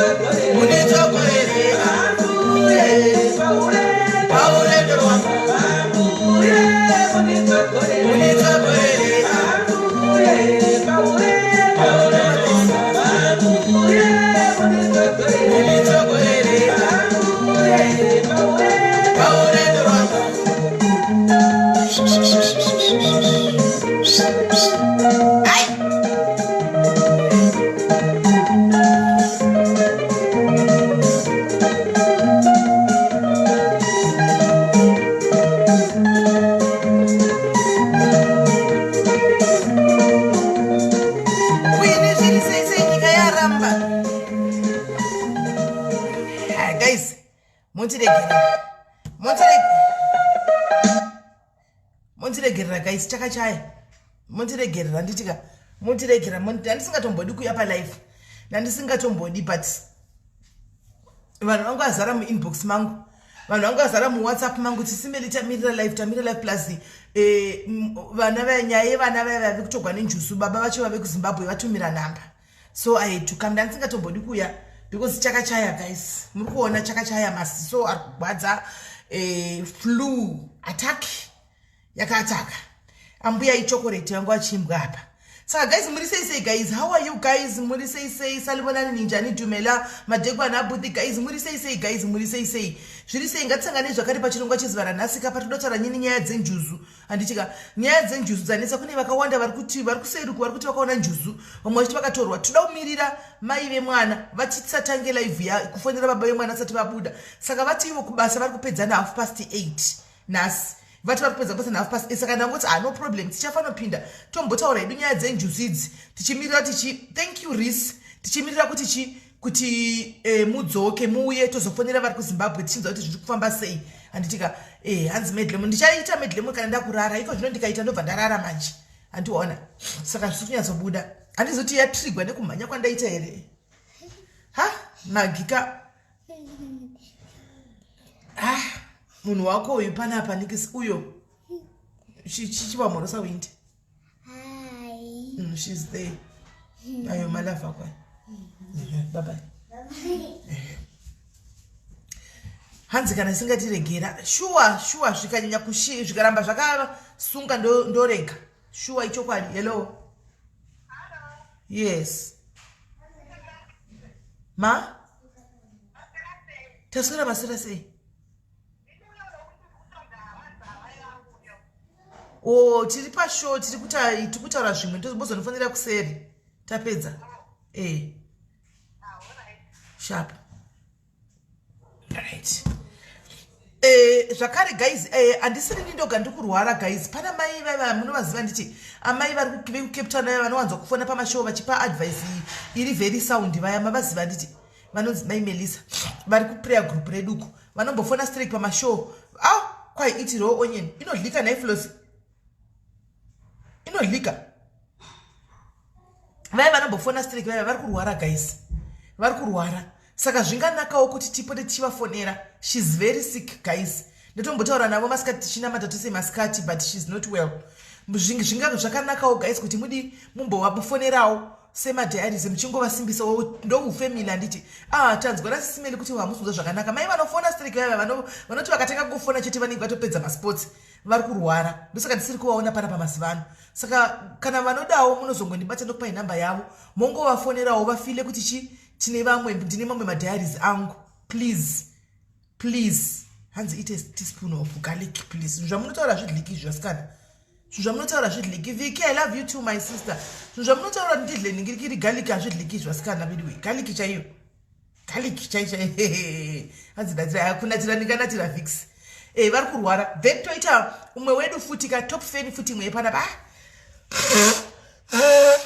Munditsogolere paurendo rwangu. Munditsogolere paurendo rwangu. Munditsogolere paurendo rwangu. Ai! Kuini zviri sei sei nyika yaramba. Hi, guys, mundiregerera. Mundiregerera guys, chakachaya. Mundiregerera nditika. Mundiregerera, ndandisingatombodi kuya pa live. Ndandisingatombodi, but vanhu vangu vazara muinbox mangu, vanhu vangu vazara muWhatsApp mangu, tisimeli tamirira live, tamirira live. Plus vana vaya, nyaya yevana vaya vave kutogwa nenjuzu, baba vacho vave kuZimbabwe, vatumira nhamba, so I had to come. Ndandisingatombodi kuya because chakachaya, guys. Muri kuona chakachaya, maziso ari kugwadza, flu attack yakataka ambuya ichokoreti vangu vachimbwa apa. Saka guys, muri sei sei guys? How are you guys? Muri sei sei? Salibonani, ninjani, dumela, madekwana abuti. Guys, muri sei sei guys? Muri sei sei? Zviri sei? Ngatisanganei zvakare pachirongwa chezuva ranhasi ka, patinotaura nyini nyaya dzenjuzu, handitika? Nyaya dzenjuzu dzanetsa. Kune vakawanda vari kuti vari kuseruku, vari kuti vakaona njuzu, vamwe vachiti vakatorwa. Toda kumirira mai vemwana vati tisatange live ya kufonera baba vemwana asati vabuda. Saka vati ivo kubasa vari kupedza na8:30 nhasi. Vati vari kupedza kubasa na8:30. Saka ndangoti, ah, no problem, tichafanopinda tombotaura hedu nyaya dzenjuzu idzi, tichimirira tichi, thank you Ris, tichimirira kuti chi kuti mudzoke muuye tozofonera vari kuZimbabwe, tichinzwa kuti zviri kufamba sei, handitika? Hanzi medlem, ndichaita medlem kana ndakurara. Iko zvino ndikaita ndobva ndarara manje, handiona? Saka zvisi kunyatsobuda. Handizoti yatrigwa nekumhanya kwandaita here? Ha, magika, ah, munhu wako uyu panapa nikisi uyo chichivamhorosa windi. Hi. She's there. Ayo malava kwayo. Bye bye. Hanzi kana isingatiregera, shuwa shuwa, zvikanyanya kushi, zvikaramba zvakasunga, ndorega. Shuwa, ichokwadi. Hello, yes ma, taswera, maswera sei? O, tiri pashow, tiri kutaura zvimwe, tozonofanira kuseri tapedza. E, sharp, right. Zvakare guys, handisiri ndoga ndiri kurwara guys. Pana mai vaiva, munovaziva, nditi amai vari vekuCape Town vaya vanowanzwa kufona pamashow vachipa advice iri very sound vaya, mavaziva, nditi vanonzi mai Melissa, vari kuprayer group reduko, vanombofona straight pamashow. Ah, kwai iti raw onion inodlika naiflosi, inodlika. Vaya vanombofona straight vaya vari kurwara guys, vari kurwara. Saka zvinganakawo kuti tipote tichivafonera. She's very sick guys. Ndatombotaura navo masikati, tichinamata tose masikati, but she's not well. Zvinga zvakanakawo guys kuti mudi mumbovafonerawo semadiaries, muchingovasimbisawo, ndoufamily, handiti? Ah, tanzwa rasisimeli kuti hamusi zvakanaka. Mai vanofona straight vaya vanoti vakatanga kufona chete vanenge vatopedza masports, vari kurwara, ndosaka ndisiri kuvaona pana pamazuva ano. Saka kana vanodawo munozongondibata, ndokupai nhamba yavo, mongovafonerawo vafile kuti chi tine vamwe, ndine mamwe madiaries angu. Please, please. Hanzi eat a teaspoon of garlic please. Zvinhu zvamunotaura zvidliki izvi, vasikana, zvinhu zvamunotaura zvidliki. Viki, I love you too, my sister. Zvinhu zvamunotaura ndidle ningirikiri garlic, hazvidliki izvi, vasikana veduwe. Garlic chaiyo, garlic chai chai. Hanzi natira, kunatira, ndinganatira Vix. Vari kurwara. Then toita umwe wedu futi ka, top fan futi imwe yepanapa. Ah,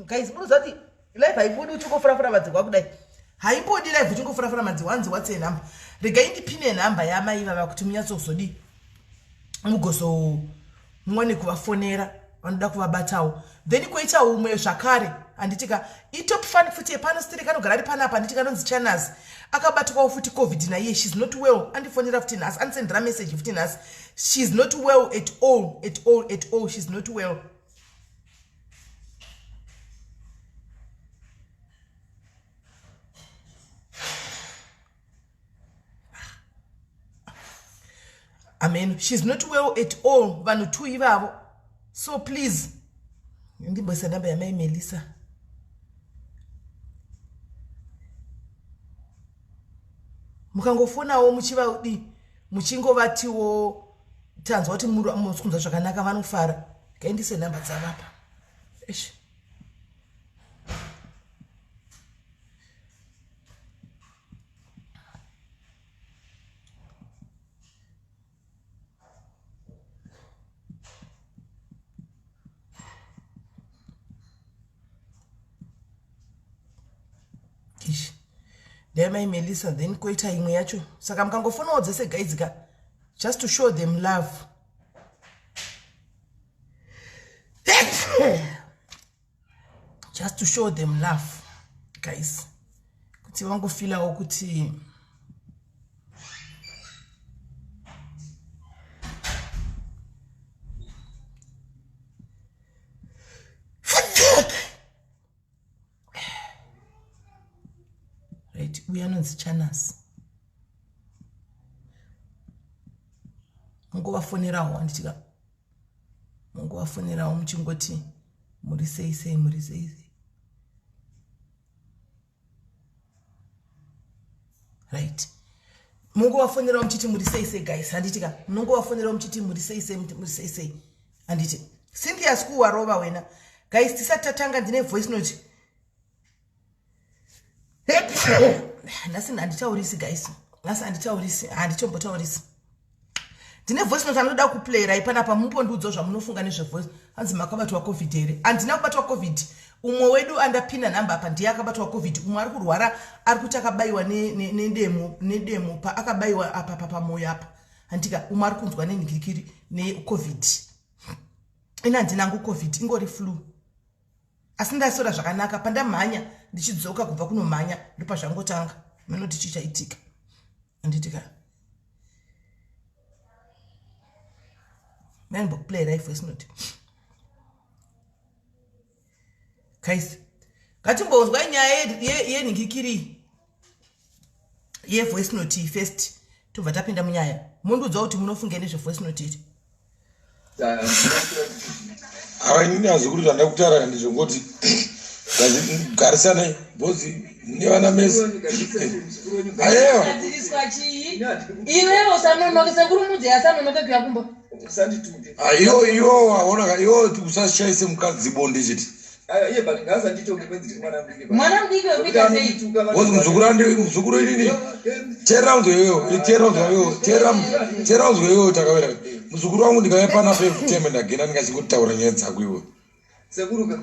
guys, munoziva kuti live haibudi uchingofurafura madzihwa kudai? Haimbodi live uchingofurafura madzihwa. Hanzi watse nhamba, regai ndipine nhamba yamai vava kuti munyatsozodi mugozo muwane kuvafonera vanoda kuvabatawo. Then koita umwe zvakare, handitika? Itop fan futi yepano stiri, kanogara ari panapa, handiti? Kanonzi Chanas, akabatwawo futi COVID naiye. She's not well. Andifonera futi nhasi, andisendera message futi nhasi. She's not well at all, at all, at all. She's not well. Amen, she's not well at all, vanhu two ivavo. So please, ndimboisa namba yamai Melissa. Mukangofonawo muchivadi, muchingovatiwo tanzwa kuti muri kunzwa zvakanaka, vanofara. Ngaindise namba dzavapa. Eish. Ish. Ndeyamai Melissa, then koita imwe yacho. Saka mukangofonawo dzese guys ka, just to show them love. Just to show them love guys, kuti vangofilawo kuti right. Uyu anonzi Chanas, mungovafonerawo handitika, mungovafonerawo muchingoti muri sei sei, muri sei sei. Right, mungovafonerawo muchiti muri sei sei guys, handitika, munongovafonerawo muchiti muri sei sei, muri sei sei, handiti? Cynthia School warova wena. Guys, tisati tatanga, ndine voice note. Nhasi handitaurisi guys, nhasi handitaurisi, handitombotaurisi. Ndine voice note anoda kuplayera ipanapa, mumbondiudzawo zvamunofunga nezvevoice. Hanzi makabatwa COVID here? Handina kubatwa COVID. Umwe wedu andapinda nhamba apa ndiye akabatwa COVID. Umwe ari kurwara, ari kuti akabayiwa nedemo, nedemo paakabayiwa apa pamwoyo apa, handika. Umwe ari kunzwa nenhikirikiri neCOVID. Ini handina hangu COVID, ingori flu, asi ndasora zvakanaka. Pandamhanya ndichidzoka kubva kunomhanya, ndopazvangotanga. Manoti chichaitika, handitika? Mandimbokuplayirai voice note guys, ngatimbonzwai nyaya yenhingikiri yevoice note iyi first, tobva tapinda munyaya. Mundiudza kuti munofunge nezvevoice note iri. Ava inini hazvikuri zvanda kutaura, ndizvongoti garisanai bhozi nevana mese. Ayewa, iwewe usanonoke, sekuru mudzi asanonoke kuya kumba. Iwo iwo waona iwo, usashaise mukadzi bonde chete. Mwana mudiki wekuita sei? Bhozi muzukuru andi muzukuru inini, teera unzwe iwewe, teera unzwe iwewe, teera teera unzwe iwewe. Takawera muzukuru wangu, ndikauya panapa every time ndagenda, ndingachingotaura nyaya dzako iwewe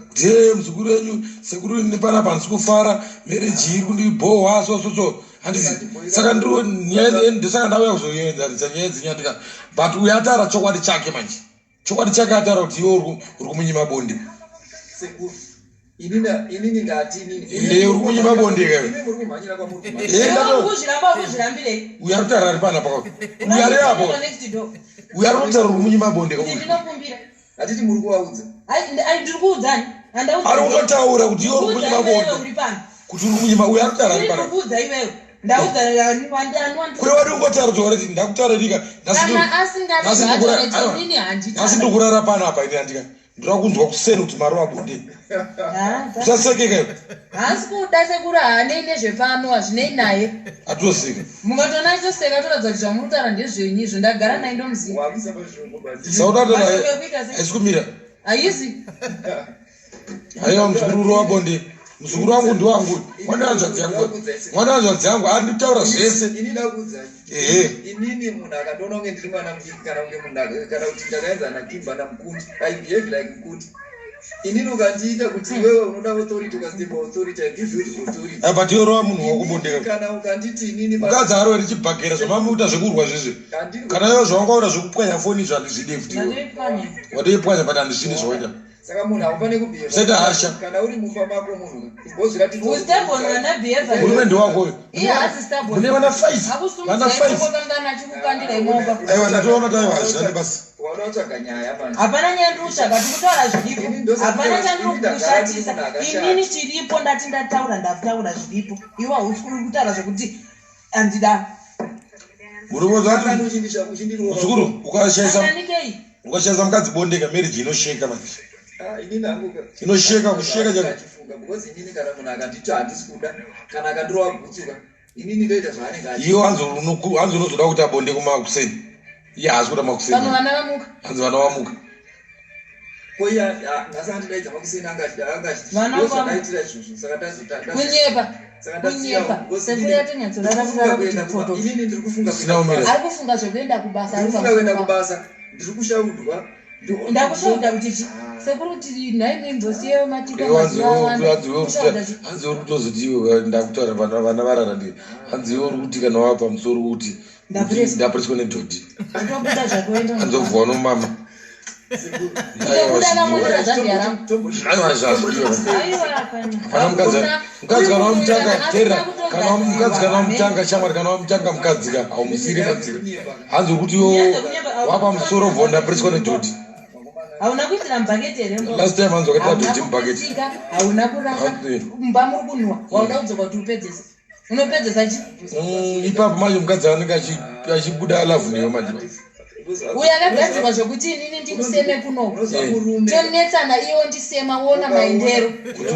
kuti ee muzukuru wenyu sekuru, ini panapa handisi kufara, marriage iri kundibhohwa, so so so, handisi. Saka ndiro nyaya, ndosaka ndauya kuzoenzanisa nyaya dzenyandika. But uyo ataura chokwadi chake manje, chokwadi chake ataura kuti iwe uri kumunyima bonde. Sekuru, inini ndati inini uri kumunyima bonde ka. Imi muri kumhanyira kwamuri. Kuzviramba, kuzvirambirei? Uyo ari kutaura ari panapa, uyo ari apo. Next door. Uyo ari kutaura uri kumunyima bonde ka uyu. Ndinokumbira. Hatiti muri kuvaudza. Ai, ndiri kuudzani? Ari kutotaura kuti iwe uri kumunyima bonde. Uri pano. Kuti uri kumunyima, uyo ari kutaura ari ndiri panapa. Kuudza iwewe, ndaudza. Kuri wadi ungotaura kuti warati ndakutaura ndika Kana asingadi zvacho, inini handiti. Nhasi ndikurara panapa ini, handika, ndoda kunzwa kuseni kuti mari wabonde. Usasekeka iwe. Haasi kuda sekuru, haanei nezvepano, hazvinei naye. Atoseka. Mukatoona achitoseka, toratidza kuti zvamuri kutaura ndezvenyu izvo. Ndagara naye, ndomuziva. Wakuisa pazvirungu basi. Saudataura. Mashoko ekuita sei? Haisi kumira. Haisi. Aiwa, muzukuru uri wabonde, muzukuru wangu ndiwangu, mwana wehanzvadzi yangu, mwana wehanzvadzi yangu anditaura zvese. Ini ndakuudzai. Ehe. Inini munhu akandiona kunge ndiri mwana mudiki, kana kunge munhu kana kuti ndakaenzana naKimba naMukundi, I behave like Mukundi. Inini ukandiita kuti iwewe unoda authority, ukastepa authority, I give you the authority. Ah, but iwe rova munhu wakubondeka. Kana ukanditi inini mukadzi arove richibhagera zvamamuita zvekurwa zvizvi, kana iwe zvawangaura zvekupwanya foni izvo handizvide futi iwe. Ndandoipwanya. Watoipwanya, but handizvidi zvawaita. Saka munhu haufane kubehave. Usaita hasha. Kana uri mumba mako, munhu imbozviratidza. Ustubborn wandabehave. Murume ndewako uyu. Iye haasi stubborn. Mune vana 5, vana 5. Akusumudzai achikukandira imopa. Aiwa, ndatoona kuti aiwa, hazvishandi basi. Wauda kutsvaga nyaya manje. Hapana nyaya ndiri kutsvaga, tiri kutaura zviripo. Ini ndosaka Hapana chandiri ini ndagara ndiri kushatisa. munhu akashata. Inini chiripo ndati ndataura, ndataura zviripo. Iwe hausi kutaura zvekuti handida. Murume Kana zvati uchindirova. muzukuru ukashaisa Akanikei. ukashaisa mukadzi bondeka marriage inosheka manje. Ah, inini hangu ka- Inosheka kusheka chako. Achifunga, because inini kana munhu akanditi handisi kuda kana akandirova gutsuka inini ndoita zvaanenge achi Iwe hanzi hanzi unozoda kuti abonde kumakuseni. Iye haasi kuda Vamwe makuseni. vana vamuka. Hanzi vana vamuka. Ko iye nhasi andidaidza makuseni anga achiti Vana ndo vava- zvakaitira izvozvo saka Kunyepa. saka ndasiya Kunyepa. because Sekuru inini yatonyatsorara ndiri kurara kufunga kuti kuenda kuba- pfoto. inini ndiri kufunga Zvisina kuenda kumira. kubasa. Ari kufunga zvekuenda kubasa Ndiri ari kufunga kuenda pamusoro. kubasa ndiri kushaudwa Ndakushaudha kuti chi. Sekuru kuti nhai mimbosiye matipa Iwe hanzi mazuva awanda. hanzi Kushaudha chi. hanzi uri kutozoti iwe ndakutaura vana vana varara ndi. Hanzi iwe uri kuti kana wava pamusoro kuti Ndapreswa. ndapreswa nedhodhi. Ndobuda zvakuenda. Hanzi obva wanomama. Kutobuda namonera zambia rangu. Aiwa zvazvidiwa. Aiwa hapana. Hapana mukadzi mukadzi kana wamutanga tera kana mukadzi kana wamutanga shamwari kana wamutanga mukadzi ka haumusiri padzira. Hanzi uri kuti iwe wapa musoro obva ndapreswa nedhodhi. Hauna kuitira mubhaketi here mbwa? Last time hanzi wakaitira Hauna dhodhi mubhaketi. kuputika, hauna kurasa Hanzi- mumba muri kunhuwa wauda kudzoka kuti upedzese unopedzesa chi Ipapo manje mukadzi anenge achibuda lavhu newe manje. Uyo akagadzirwa zvokuti inini ndikuseme kunoko murume tonetsana iwo ndisema wona maendero Kuti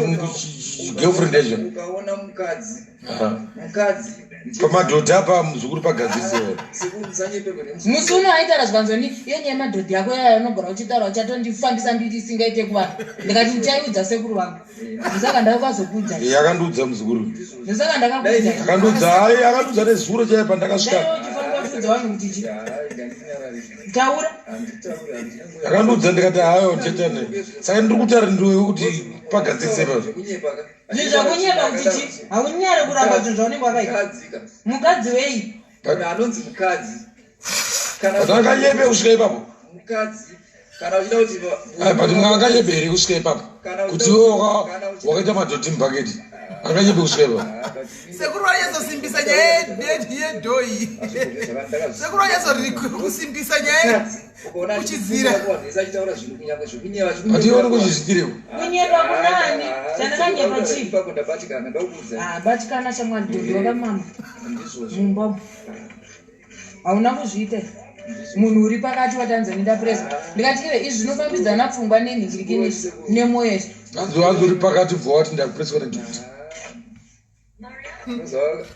girlfriend yacho. ukaona mukadzi Aha. mukadzi Pamadhodhi apa muzukuru pagadzirise. sekuru musanyeperwe nemusi Musi uno aitaura zvikanzoni iyo nyaya yemadhodhi yako yaya unogara uchitaura uchatondifambisa mbiri isingaite kuvanhu. Ndikati ndichaiudza sekuru vangu, ndosaka ndakazokuudza. Yakandiudza muzukuru. Ndosaka ndakakuudza. Akandiudza hayi akandiudza nezuro chaiye pandakasvika. Dai uchifanira kuudza vanhu kuti chi taura. Akandiudza ndikati hayo chetane. Saka ndiri kutaura ndiwe kuti pagadzirise ipapo. Zvinhu zvakunyepa kuti chi haunyare kuramba zvinhu zvaunenge wakaita. Mukadzika Mukadzi wei? Kana anonzi mukadzi kana But akanyebe kusvika ipapo. mukadzi kana uchida kuti Ayi but akanyebe here kusvika ipapo. Kuti iwe wakaita madhodhi mubhaketi. Akanyebe kusvika ipapo. Sekuru vanyatsosimbisa nyaya yedhoyi. Sekuru vanyatsokusimbisa nyaya kuchizira. Achitaura zvinhu kunyange zvekunyeva. But iwe uri kuzvizvitirewo. Kunyepa kunani? Chandakanyepa chii? Ipapo ndabatikana, ndakuudza. Ah, batikana shamwari, dhodhi wakamama Ndizvozvo. mumba umu. Hauna kuzviita here? Munhu uri pakati watanzani ndapresa ndikati iwe izvi zvinofambidzana pfungwa nenhingirikini izvi nemwoyo izvi. Hanzi hanzi uri pakati bva wati ndakupreswa nedhodhi. Unozwa-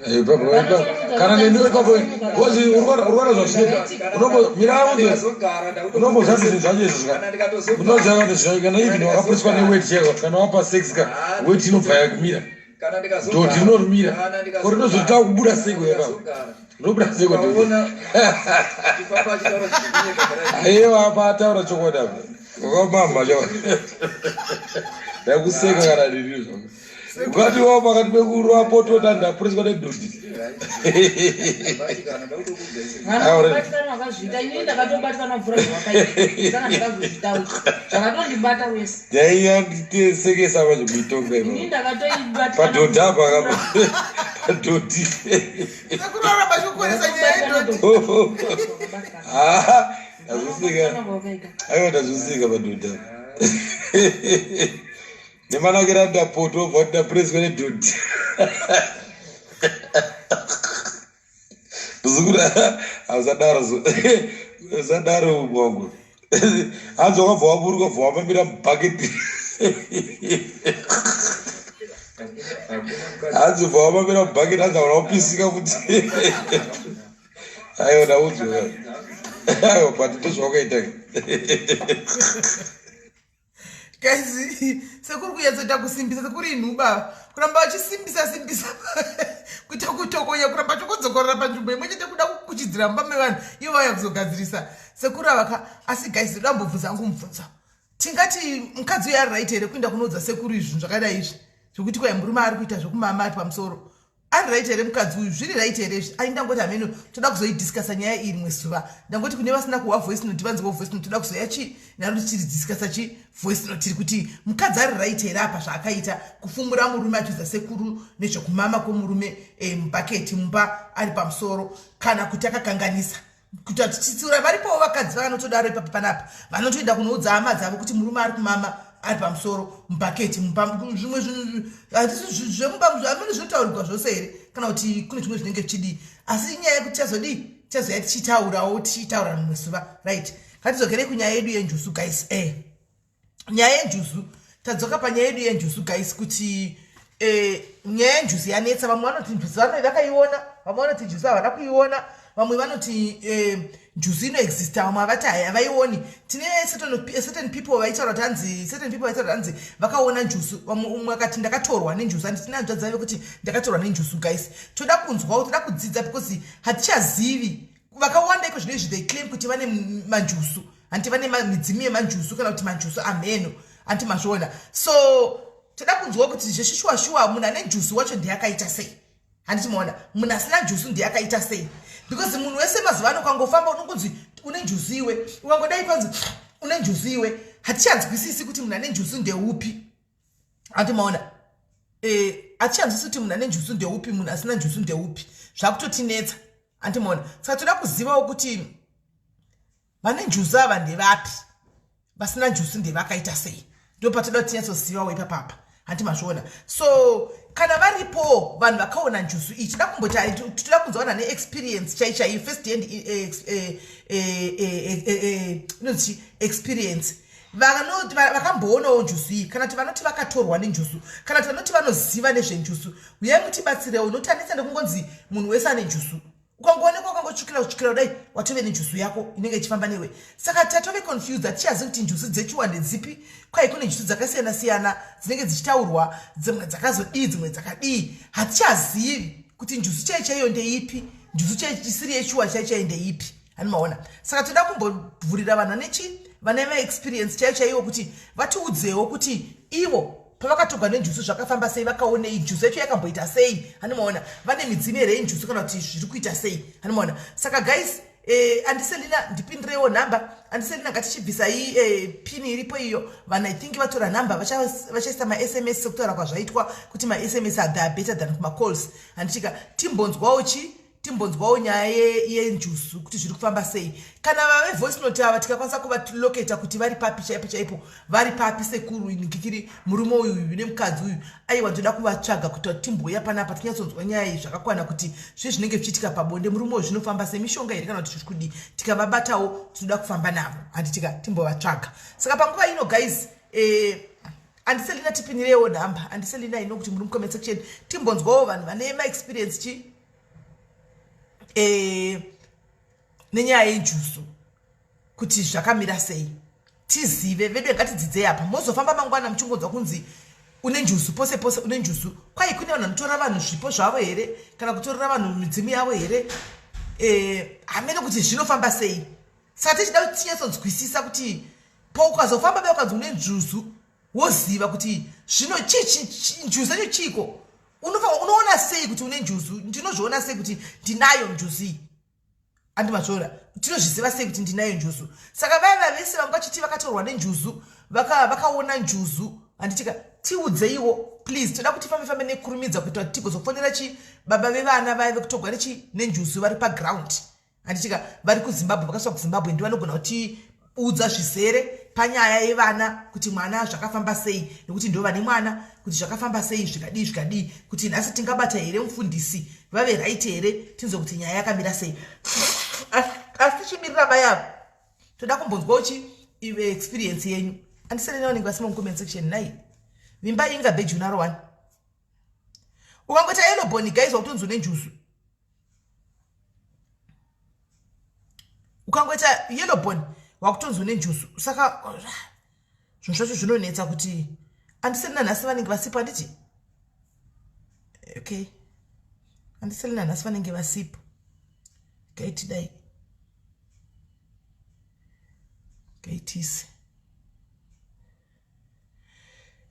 Eh, ipapo ipapo. Kana neni ipapo because uri kuona zvazvinoita. Unombo mira unzwe. Ndikazogara, ndakuto- Unomboziva kuti zvinhu zvacho izvi Kana ka. ndikatozogara- Unoziva kuti zvinhu kana even wakapreswa neweti chaiyo kana wapa sex ka weti inobva yakumira. Kana ndikazogara- Dhodhi rinorumira. Kana ndikazogara- Ko rinozotanga kubuda seko ipapo. ndikazogara. Rinobuda seko dhodhi. Ukaona chifamba achitaura zvekunyepa kana- Aiwa apa ataura chokwadi apa. Wakamama chokwadi. Ndakuseka kana ndiri zvako. Ukati wava pakati pekurwa poto ndapreswa nedhodhi. Ndabatikana, ndakutokuudza izvi. Mwana Aure. kubatikana wakazviita, inini ndakatobatikana kupfuura zvawakaita, saka ndakazozvitaura zvakatondibata wese. Ndaiyandisekesa manje kuitonga Inini ipapo. ndakatoibatikana. Padhodhi apa akapa. Padhodhi. Sekuru varamba chikukonesa nyaya yedhodhi. Ah, ndazviseka. Aiwa ndazviseka padhodhi apa. Nemanakira ndapoto obva kuti ndapreswa nedhodhi. Muzukuru hausadaro usadaro mwangu. Hanzi wakabva waburuka bva wamamira mubhaketi. Hakuna mukadzi. Hanzi bva wamamira mubhaketi hanzi hauna kupisika futi. Aiwa ndaudzwa. Aiwa but ndozvawakaita. Guys, sekuru kunyatsoita kusimbisa sekuru inhuba kuramba vachisimbisa simbisa kuita kutokonya kuramba chokodzokorora panzvimbo imwe chete kuda kukuchidzira mumba mevanhu ivo vauya kuzogadzirisa sekuru avaka. Asi guys, ndoda mbobvunza angu mubvunzo. Tingati mukadzi uyo ari right here kuenda kunoudza sekuru izvi zvinhu zvakadai izvi zvekuti kwai murume ari kuita zvekumama ari pamusoro? Ari right here mukadzi uyu? Zviri right here izvi? Ai, ndangoti hameno, toda kuzoidiscussa nyaya iyi rimwe zuva. Ndangoti kune vasina kuhwa voice note vanzwa voice note, toda kuzoya chi naro tichidiscussa chi voice note iri kuti mukadzi ari right here apa zvaakaita kufumura murume achiudza sekuru nezvekumama kwemurume mubhaketi mumba ari pamusoro, kana kuti akakanganisa. Kuti tichitsiura varipowo vakadzi vakanotodaro ipapo panapa vanotoenda kunoudza hama dzavo kuti murume ari kumama ari pamusoro mubhaketi mumba. Zvimwe zvinhu hatisi zvemumba amene zvinotaurirwa zvose here? Kana kuti kune zvimwe zvinenge zvichidii? Asi inyaya yekuti tichazodii, tichazoya tichitaurawo, tichitaura rimwe zuva. Right, ngatidzokerei kunyaya yedu yenjuzu guys. Nyaya yenjuzu, tadzoka panyaya yedu yenjuzu guys, kuti nyaya yenjuzu yanetsa. Vamwe vanoti njuzu vakaiona, vamwe vanoti njuzu havana kuiona, vamwe vanoti njuzu inoexista, vamwe havati havaioni. Tine certain people vaitaura kuti hanzi, certain people vaitaura kuti hanzi vakaona njuzu. Vamwe, umwe akati ndakatorwa nenjuzu. Handi tine hanzvadzi vave kuti ndakatorwa nenjuzu. Guys, toda kunzwawo, toda kudzidza, because hatichazivi. Vakawanda iko zvino izvi they claim kuti vane manjuzu, hanti vane midzimu yemanjuzu kana kuti manjuzu amheno, hanti mazviona? So toda kunzwa kuti zveshishuwa shuwa munhu ane njuzu wacho ndeyakaita sei, handiti maona? Munhu asina njuzu ndeyakaita sei? Because munhu wese mazuva ano ukangofamba unongonzi une njuzu iwe, ukangodai kwanzi une njuzu iwe. Hatichanzwisisi kuti munhu ane njuzu ndeupi, hanti maona? Hatichanzwisisi kuti munhu ane njuzu ndeupi, munhu asina njuzu ndeupi. Zvakutotinetsa, hanti maona? Saka toda kuzivawo kuti vane njuzu ava ndevapi, vasina njuzu ndevakaita sei. Ndo patoda kuti tinyatsozivawo ipapapa, hanti mazviona? So kana varipo vanhu vakaona njuzu iyi, toda kumboti, toda kunzwa vanhu ane experience chai chai, first hand inonzi experience, vakamboonawo njuzu iyi, kana kuti vanoti vakatorwa nenjuzu, kana kuti vanoti vanoziva nezvenjuzu. Uyai mutibatsirewo, nokuti anetsa nekungonzi munhu wese ane njuzu. Ukangoonekwa ukangotsvukira kutsvukira kudai, watove nenjuzu yako inenge ichifamba newe. Saka tatove confused, hatichazivi kuti njuzu dzechiwa ndedzipi. Kwai kune njuzu dzakasiyana siyana dzinenge dzichitaurwa, dzimwe dzakazodii, dzimwe dzakadii. Hatichazivi kuti njuzu chai chaiyo ndeipi, njuzu isiri yechiwa chai chaiyo ndeipi, hani maona? Saka toda kumbovhurira vanhu vanechi vane maexperience chaiyo chaiyo kuti vatiudzewo kuti ivo pavakatogwa nenjuzu zvakafamba sei, vakaonei, njuzu yacho yakamboita sei, hani maona? Vane midzimu here yenjuzu kana kuti zviri kuita sei, hani maona? Saka guys, andiselina ndipindirewo nhamba. Andiselina, ngatichibvisai pin iripo iyo. Vanhu I think vatora nhamba, vachaisa maSMS sekutaura kwazvaitwa kuti maSMS are better than kumacalls, handichika? Timbonzwawo chi timbonzwawo nyaya yenjuzu kuti zviri kufamba sei. Kana vave voice note ava tikakwanisa kuvaloketa kuti vari papi chaipo chaipo, vari papi sekuru ngikiri, murume uyu uyu nemukadzi uyu, aiwa, ndoda kuvatsvaga kuti timbouya panapa tinyatsonzwa nyaya iyi zvakakwana, kuti zve zvinenge zvichiitika pabonde, murume uyu zvinofamba semishonga here kana kuti zviri kudii. Tikavabatawo tinoda kufamba navo, handitika? Timbovatsvaga. Saka panguva ino guys, andiselina, tipinirewo nhamba. Andiselina ino kuti muri mucomment section, timbonzwawo vanhu vane maexperience chi nenyaya yenjuzu kuti zvakamira sei, tizive vedu. Ngatidzidzei apa. Mozofamba mangwana muchingonzwa kunzi une njuzu pose pose, une njuzu. Kwai kune vanhu vanotora vanhu zvipo zvavo here, kana kutorera vanhu midzimu yavo here? Hamene kuti zvinofamba sei. Saka tichida kuti tinyatsonzwisisa kuti paukazofamba be ukanzi une njuzu, woziva kuti zvino njuzu yacho chiko, unoona sei kuti une njuzu, ndinozviona sei kuti ndinayo njuzu iyi, andimazviona? Tinozviziva sei kuti ndinayo njuzu? Saka vaiva vese vanga vachiti vakatorwa nenjuzu, vakaona njuzu, handitika? Tiudzeiwo please. Toda kuti fambe fambe nekurumidza kuita kuti tigozofonera chi baba vevana vaive kutogwa nechi nenjuzu vari paground, handitika? Vari kuZimbabwe, vakasvika kuZimbabwe, ndi vanogona kutiudza zvizere panyaya yevana, kuti mwana zvakafamba sei, nekuti ndo vane mwana, kuti zvakafamba sei, zvikadii zvikadii, kuti nhasi tingabata here mufundisi, vave right here, tinzwe kuti nyaya yakamira sei. Asi tichimirira mai ava, toda kumbonzwawo chi experience yenyu. Andiselena vanenge vasima mucomment section nai vimba inga bejunaro one. Ukangoita yellow guys, wakutonzi une njuzu. Ukangoita yellow bone, wakutonzi une njuzu. Saka zvinhu zvacho zvinonetsa kuti andiselina nhasi vanenge vasipo, handiti? Okay, andiselina nhasi vanenge vasipo. Gaitidai, gaitise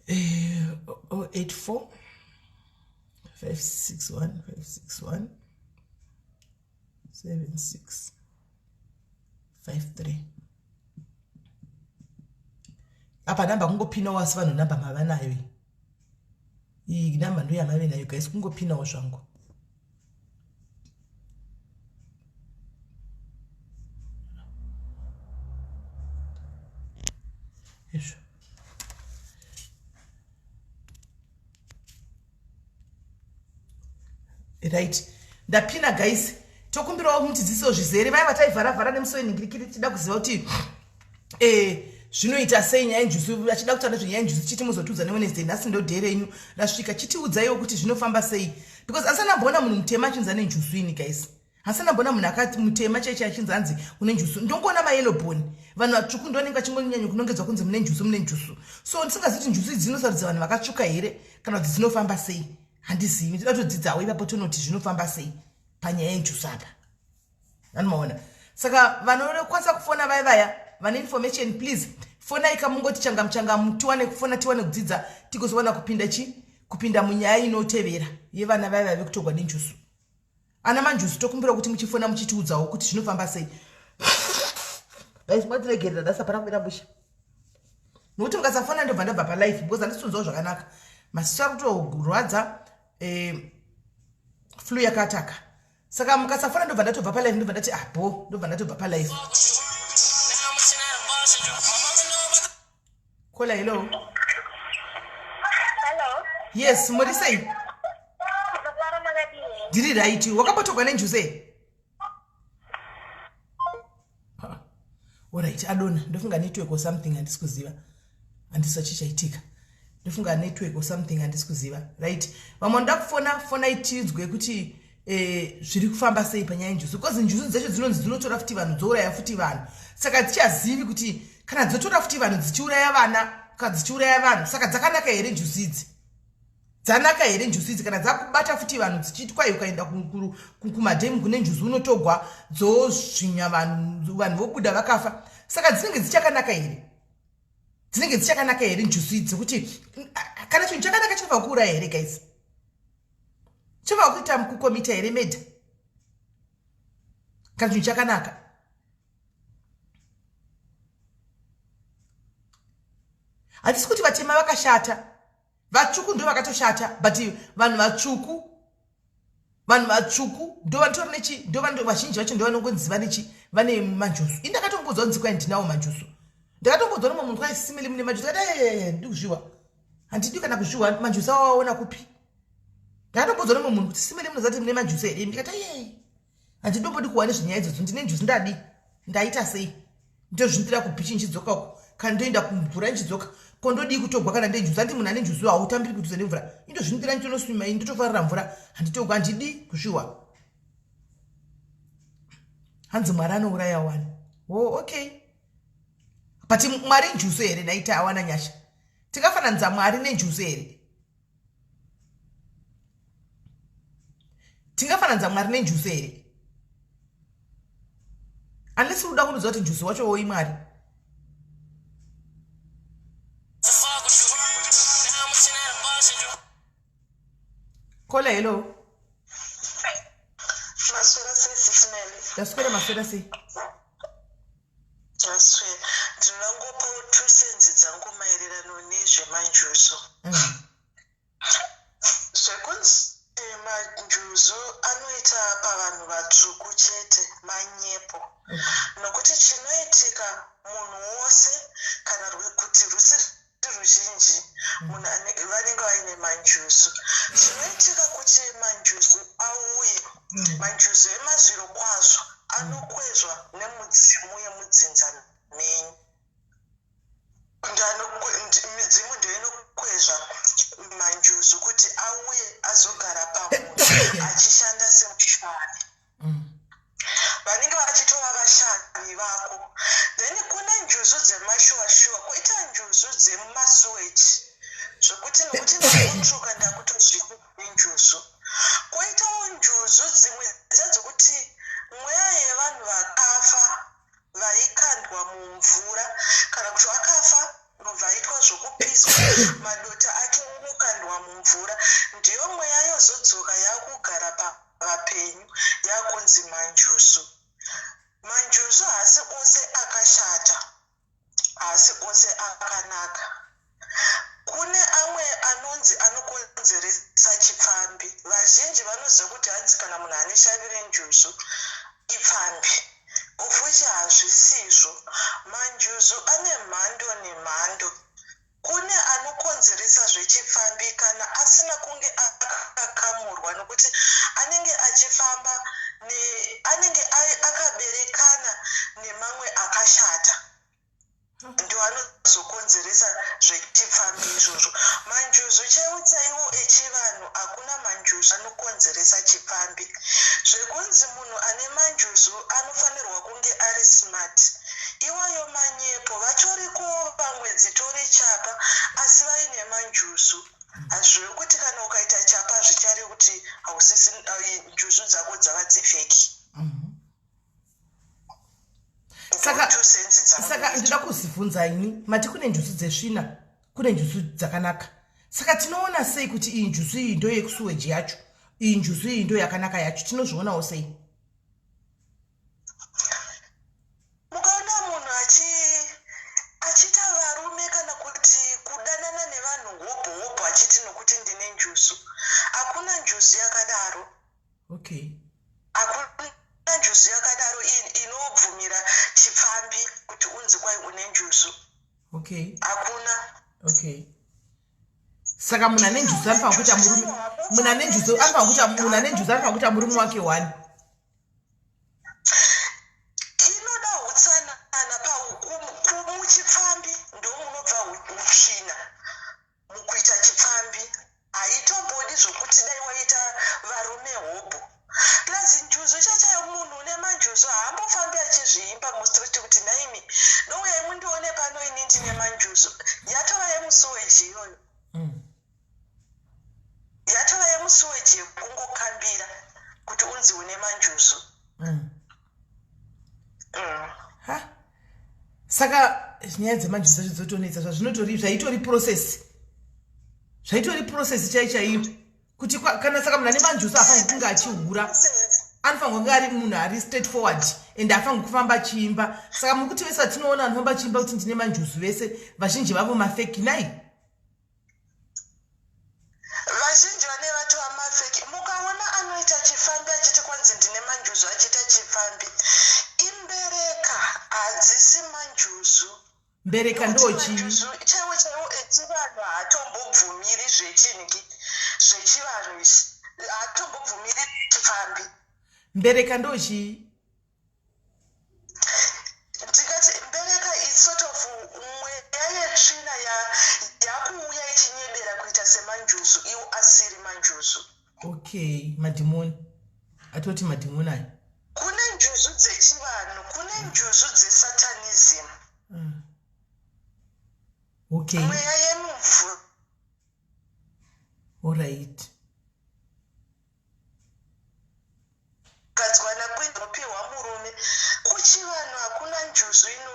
084 561 561 76 53. Apa namba kungopinawo, asi vanhu namba mava nayo iyi namba ndo yamave nayo guys, kungopinawo zvangu. Izvo Right, ndapina guys. Tokumbirawo mutidzidzisewo zvizere vaya vataivharavhara nemusi wenhingirikiri tichida kuziva kuti zvinoita sei nyaya yenjuzu, vachida kutaura nezvenyaya yenjuzu, chiti muzotiudza neWednesday. Nhasi ndo day renyu rasvika, chitiudzaiwo kuti zvinofamba sei, because handisati ndamboona munhu mutema achinzi ane njuzu ini guys. Handisati ndamboona munhu akati mutema chaiche achinzi anzi une njuzu. Ndongoona mayellow bone, vanhu vatsvuku ndovanenge vachingonyanya kunongedzwa kunzi mune njuzu, mune njuzu. So ndisingazivi kuti njuzu idzi dzinosarudza vanhu vakatsvuka here kana kuti dzinofamba sei, handizivi. Ndinoda kutodzidzawo ipapo, tonoti zvinofamba sei panyaya yenjuzu apa, anomaona. Saka vanokwanisa kufona vaya vaya vane information, please fonai kamungoti changamu changamu, tiwane kufona, tiwane kudzidza, tigozowana kupinda chi kupinda munyaya inotevera yevana vaya vaya vekutogwa nenjuzu. Ana manjuzu, tokumbira kuti muchifona muchitiudzawo kuti zvinofamba sei. Guys, mwatiregerera, nhasi hapana kumira musha nokuti mukasafona ndobva ndabva palife, because handisitunzwawo zvakanaka, masiso ari kutorwadza, flu yakataka. Saka mukasafona ndobva ndatobva palife, ndobva ndati ah bo, ndobva ndatobva palife. Caller, hello. Hello. Yes, muri sei? Mafara, makadini? Ndiri right. Wakambotogwa nenjuzu here? Alright, adona. Ndofunga network or something, handisi kuziva, handisi chichaitika. Ndofunga network or something, handisi kuziva. Right, vamwe vanoda kufona, fonai tidzwe kuti zviri kufamba sei panyaya yenjuzu, because njuzu dzacho dzinonzi dzinotora futi vanhu, dzouraya futi vanhu. Saka tichazivi kuti kana dzotora futi vanhu dzichiuraya vana, kana dzichiuraya vanhu, saka dzakanaka here njuzu idzi? Dzanaka here njuzu idzi kana dzakubata futi vanhu dzichiitwa? Ukaenda kumadhemu kune njuzu unotogwa, dzozvinya vanhu, vanhu vobuda vakafa. Saka dzinenge dzichakanaka here? Dzinenge dzichakanaka here njuzu idzi? Kuti kana chinhu chakanaka chinofanira kuuraya here guys? Chinofanira kuita kukomita here murder kana chinhu chakanaka? Hatisi kuti vatema vakashata, vatsvuku ndo vakatoshata, but vanhu vatsvuku, vanhu vatsvuku ndo vanotori nechi ndo vazhinji vacho ndo vanongonzi vanechi vane manjuzu. Ini ndakatombodzwa kunzi kwai ndinawo manjuzu. Ndakatombodzwa nomwe munhu kwai simili mune manjuzu. Kati ndiri kuzviwa, handidi kana kuzviwa. Manjuzu awaona kupi? Ndakatombodzwa nomwe munhu kuti simili munozati mune manjuzu here? Ndikati ye, handindombodi kuwa nezvenyaya idzodzo. Ndine njuzu, ndadi ndaita sei? Ndozvindira kubhichi nchidzoka uko, kana ndoenda kumvura nchidzoka, ko ndodii kutogwa kana ndenjuzu? Handi munhu ane njuzu hautambiri kudhuze nemvura. Indozvindira nchitonoswima, ini ndotofarira mvura, handitogwa, handidi kuzviwa. Hanzi Mwari anouraya wani. Oh, okay, but Mwari njuzu here? Naita awana nyasha, tingafananidza Mwari nenjuzu here? Tingafananidza Mwari nenjuzu here? Unless uda kundiudza kuti njuzu wacho woi Mwari. Caller, hello. Maswera sei, Sis Melly? Ndaswera, maswera sei? Maswera. Ndinongopawo 2 cents dzangu maererano nezvemanjuzu. Zvekunzi manjuzu anoita pavanhu vatsvuku chete manyepo, nokuti chinoitika munhu wose kana kuti rusiri ruzhinji munhu vanenge vaine manjuzu. Chinoitika kuti manjuzu auye, manjuzu emazviro kwazvo anokwezvwa nemudzimu yemudzinza menyu. Midzimu ndiyo inokwezva manjuzu kuti auye azogara pamunhu achishanda semushavi. Vanenge vachitova vashavi vako. Then kune njuzu dzemashuwa-shuwa, kwoita njuzu dzemumasuweji, zvokuti nokuti ndakutsvuka ndakutozviti nenjuzu. Kwoitawo njuzu dzimwe dzedzokuti mweya yevanhu vakafa vaikandwa mumvura, kana kuti vakafa ndobva aitwa zvokupiswa, madota ake anokandwa mumvura, ndiyo mweya yozodzoka yakugara pavapenyu yakunzi manjuzu. Manjuzu haasi ose akashata, haasi ose akanaka. Kune amwe anonzi anokonzeresa chipfambi. Vazhinji vanoziva kuti hanzi kana munhu ane shavi renjuzu ipfambi, of which hazvisizvo. Manjuzu ane mhando nemhando. Kune anokonzeresa zvechipfambi kana asina kunge akakamurwa nokuti anenge achifamba ne, anenge akaberekana nemamwe akashata ndoanozokonzeresa zvechipfambi izvozvo. Manjuzu chaiwo chaiwo echivanhu hakuna manjuzu anokonzeresa chipfambi. Zvekunzi munhu ane manjuzu anofanirwa kunge ari smart Iwayo manyepo vatorikowo vamwe dzitori chapa asi vaine manjuzu hazvirevi kuti kana ukaita chapa hazvicharevi kuti hausisi njuzu dzako dzava dzefeki. Saka saka ndinoda kuzivhunza ini mati kune njuzu dzesvina kune njuzu dzakanaka saka tinoona sei kuti iyi njuzu iyi ndo yekusuweji yacho iyi njuzu iyi ndo yakanaka yacho tinozvionawo sei? Mukaona munhu achi achiita varume kana kuti kudanana nevanhu hobho hobho achiti nokuti ndine njuzu. Hakuna njuzu yakadaro. Okay. Hakuna njuzu yakadaro inobvumira chipfambi kuti unzi kwai une njuzu. Okay. Hakuna. Okay. Saka munhu ane njuzu anofanira kuita murume munhu ane njuzu anofanira kuita munhu ane njuzu anofanira kuita murume wake one. Inoda hutsanana pamuchipfambi ndomunobva hutsvina mukuita chipfambi haitombodi zvokuti dai waita varume hobho plus njuzu chachayo munhu une manjuzu haambofambi achizviimba mustreet kuti nhaimi douyai mundione pano ini ndine manjuzu yatova yemusuweji iyoyo Yatova yemusuweji yekungokambira kuti unzi une manjuzu. Ha? Saka nyaya dzemanjuzu dzacho dzotonetsa zvazvinotori zvaitori process. Zvaitori process chai chaiyo. Kuti kana saka munhu ane manjuzu afanirwa kunge achihura. Anofanirwa kunge ari munhu ari straight forward and afanirwa kufamba achiimba. Saka muri kuti vese vatinoona vanofamba achiimba kuti ndine manjuzu vese vazhinji vavo mafeki nai. Vazhinji vane vatova mafeki mukaona anoita chifambi achiti kwanzi ndine manjuzu achiita chifambi imbereka hadzisi manjuzu. Mbereka Nekuti ndochii? manjuzu chaiwo chaiwo echivanhu haatombobvumiri zvechingi zvechivanhu izvi haatombobvumiri chifambi. Mbereka ndochii? Ndingati mbereka is sort of mweya yetsvina yakuuya ichinyebera kuita semanjuzu iwo asiri manjuzu. Okay, madhimoni atoti madhimoni ayo. Kune njuzu dzechivanhu, kune njuzu dzesatanism. Okay. Mweya yemumvura. Alright. Kugadzwa naQueen kupihwa murume. Kuchivanhu hakuna njuzu ino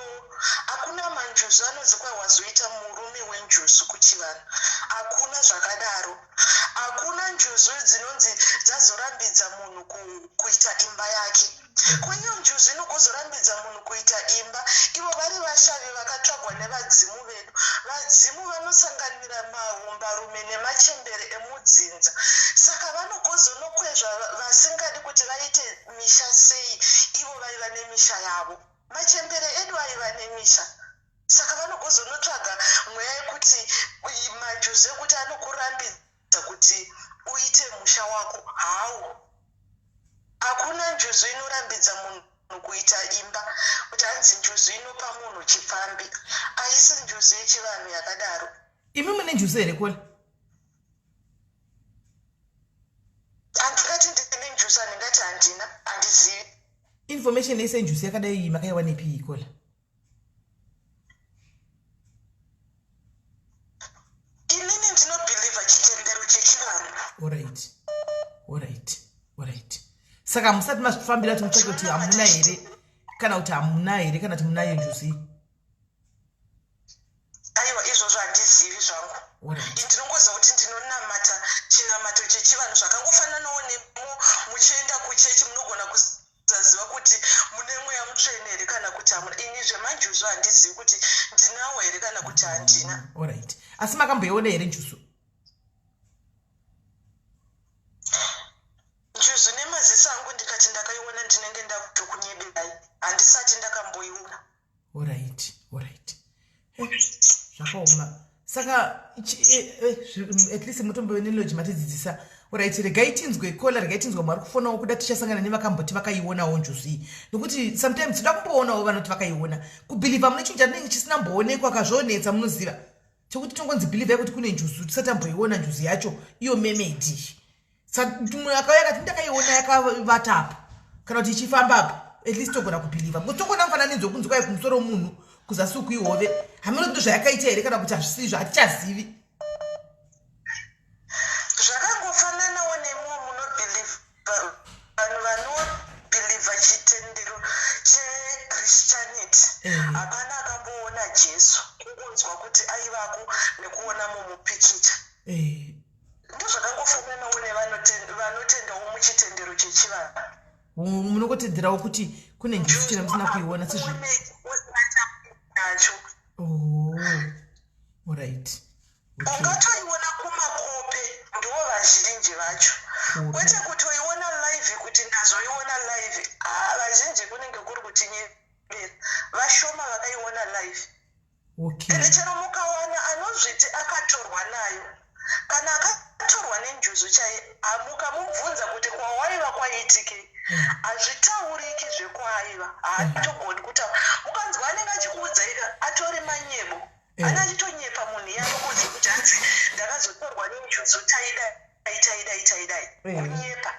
hakuna manjuzu anonzi kwai wazoita murume wenjuzu kuchivanhu hakuna zvakadaro. Hakuna njuzu dzinonzi dzazorambidza munhu kuita imba yake. Ko iyo njuzu inogozorambidza munhu kuita imba ivo vari vashavi vakatsvagwa nevadzimu vedu. Vadzimu vanosanganira mahombarume nemachembere emudzinza saka vanogozonokwezva vasingadi kuti vaite misha sei ivo vaiva nemisha yavo. Machembere edu aiva nemisha saka vanogozonotsvaga mweya yekuti manjuzu ekuti anokurambidza kuti uite musha wako how? Hakuna njuzu inorambidza munhu kuita imba kuti hanzi njuzu inopa munhu chipfambi. Haisi njuzu yechivanhu yakadaro. Imi mune njuzu here Kola? Handingati ndine njuzu handingati handina handizivi. Information yese yenjuzu yakadai iyi makaiwanepi iyi Kola? Inini ndinobhilivha chitendero chechivanhu. Alright. Alright. Alright. Saka musati mazvifambira kuti mutsvake kuti hamuna here kana kuti hamuna here kana kuti munayo njuzu iyi. Aiwa izvozvo handizivi zvangu. Alright. Ndinongoziva kuti ndinonamata chinamato chechivanhu zvakangofananawo nemo muchienda kuchechi munogona kusaziva kuti mune mweya mutsvene here kana kuti hamuna. Ini zvemanjuzu handizivi kuti ndinawo here kana kuti handina. Alright. Asi makamboiona here njuzu? Njuzu nemaziso angu ndikati ndakaiona ndinenge ndakutokunyeberai. Handisati ndakamboiona. Alright, alright. Zvakaoma. Saka at least mutombo weneloji matidzidzisa. Orit, regai tinzwe kola, regai tinzwe mwari kufonawo kuda tichasangana nevakamboti vakaionawo njuzu iyi, nokuti sometimes toda kumboonawo vanoti vakaiona. Kubhilivha mune chinhu chatinenge chisina mboonekwa kazvonetsa, munoziva chekuti tongonzi bhilivha yekuti kune njuzu tisati tamboiona njuzu yacho iyo mermaid. Munhu akauya akati ndakaiona yakavata apa kana kuti ichifamba apa, at least togona kubhilivha, because togona mufananidzo wekunzi kwai kumusoro munhu, kuzasi uku ihove. Hameno kuti zvayakaita here kana kuti hazvisizvo, hatichazivi. Zvakangofananawo nemuwo munobhilivha, vanhu vanobhilivha chitendero chechristianity. Hapana akamboona Jesu, kungonzwa kuti aivako nekuona mumupikicha. Ndozvakangofananawo nevanotendawo muchitendero chechivanhu. Munongotenderawo kuti kune njuzu chena musina kuiona sezvi Nacho. Oh, alright. Okay. Ungatoiona kumakope, ndo vazhinji vacho. Kwete kutoiona live, kuti ndazoiona live. Ah, vazhinji kunenge kuri kutinyebera, vashoma vakaiona live. Ende chero mukawana anozviti akatorwa nayo, kana akatorwa nenjuzu chai, mukamubvunza kuti kwawaiva kwaiitikei, hazvitauriki zvekwaaiva, haatogoni kutaura. Mukanzwa anenge achikuudzaika, atori manyebo. Ane achitonyepa munhu iye, anokuudza kuti hanzi ndakazotorwa nenjuzu, taidai, taidai, taidai. Kunyepa.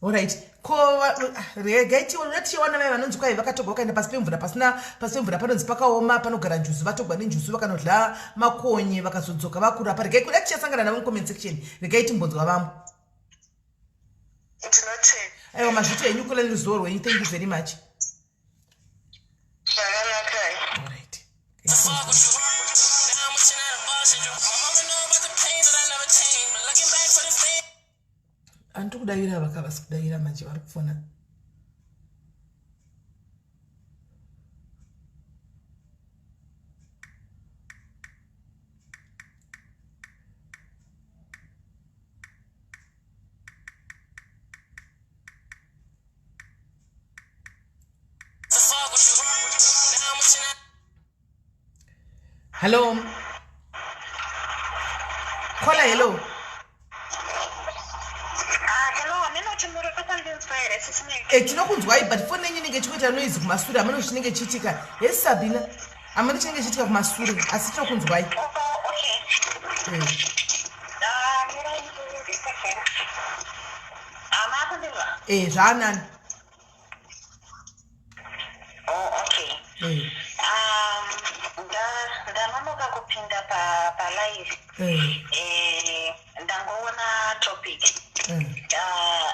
Alright, ko regai tione, tichiona vaya vanonzi kwai vakatogwa vakaenda pasi pemvura, pasina pasi pemvura panonzi pakaoma, panogara njuzu, vatogwa nenjuzu vakanodla makonye vakazodzoka vakurapa. Regai kuda tichasangana navo mucomment section, regai timbonzwa vamwe. Tinotenda. Aiwa, mazvito henyu kula neruzivo rwenyu, thank you very much. Zvakanakai. Alright. Fuck with you. Now I'm wishing I had a boss you. My mama know about the pain that I never changed. But looking back for the things. Handiri kudavira, vakavasi kudavira manje vari kufona. Fuck with you. Now I'm wishing I Hello caller, hello. Ah, hello, aminoti muri kundinzwa here, sisi? E, tinokunzwai, but foni yenyu inenge ichikuita noise kumasure, hameno chinenge chiitika. Hesi Sabina, hameno chinenge chiitika kumasure, asi tinokunzwai. Oh, okay. Ah, mirai ndise. Ah, makundinzwa? E, zvaanani. Oh, okay. Ndanonoka kupinda pa live. Ndangoona topic. Ah,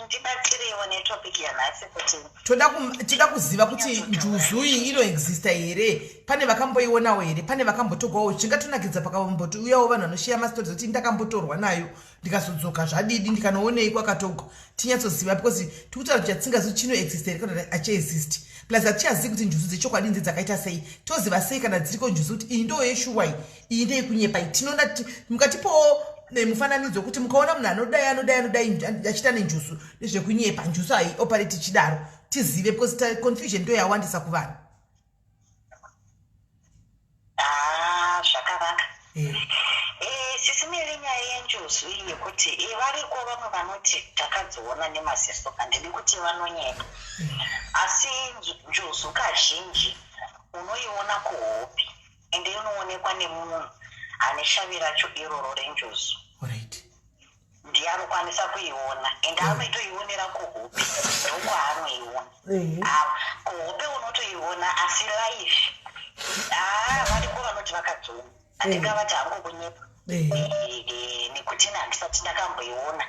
ndibatsireiwo netopic yanhasi kuti Toda kuziva kuti njuzu iyi inoexista here, pane vakamboionawo here, pane vakambotogwawo. Zvingatonakidza pakambotiuyawo vanhu vanoshiya mastori kuti ndakambotorwa nayo ndikazodzoka zvadidi, ndikanoonei kwakatogwa, tinyatsoziva, because tikutaura kuti chatingazivi chinoexista here kana kuti hachiexist. Plus hatichazivi kuti njuzu dzechokwadi ndze dzakaita sei. Toziva sei kana dziriko njuzu kuti iyi ndo yeshuwa, iyi iyi ndeyekunyepa iyi? Tinoda mukatipowo mufananidzo kuti mukaona munhu anodai, anodai, anodai achiita nenjuzu, nezvekunyepa, njuzu haioperate ichidaro, tizive, because confusion ndo yawandisa kuvanhu. Ah, zvakanaka. Eh. Sisi Mary, nyaya yenjuzu iyi yekuti variko vamwe vanoti takadziona nemaziso, handidi kuti vanonyepa, asi njuzu kazhinji unoiona kuhope, ende inoonekwa nemunhu ane shavi racho iroro renjuzu. Ndiye anokwanisa kuiona, ende anoitoionera kuhope, ndokwaanoiona. Ah, kuhope unotoiona, asi live, ah, variko vanoti vakadziona, handingavati hangu kunyepa. Nekuti ini handisati ndakamboiona,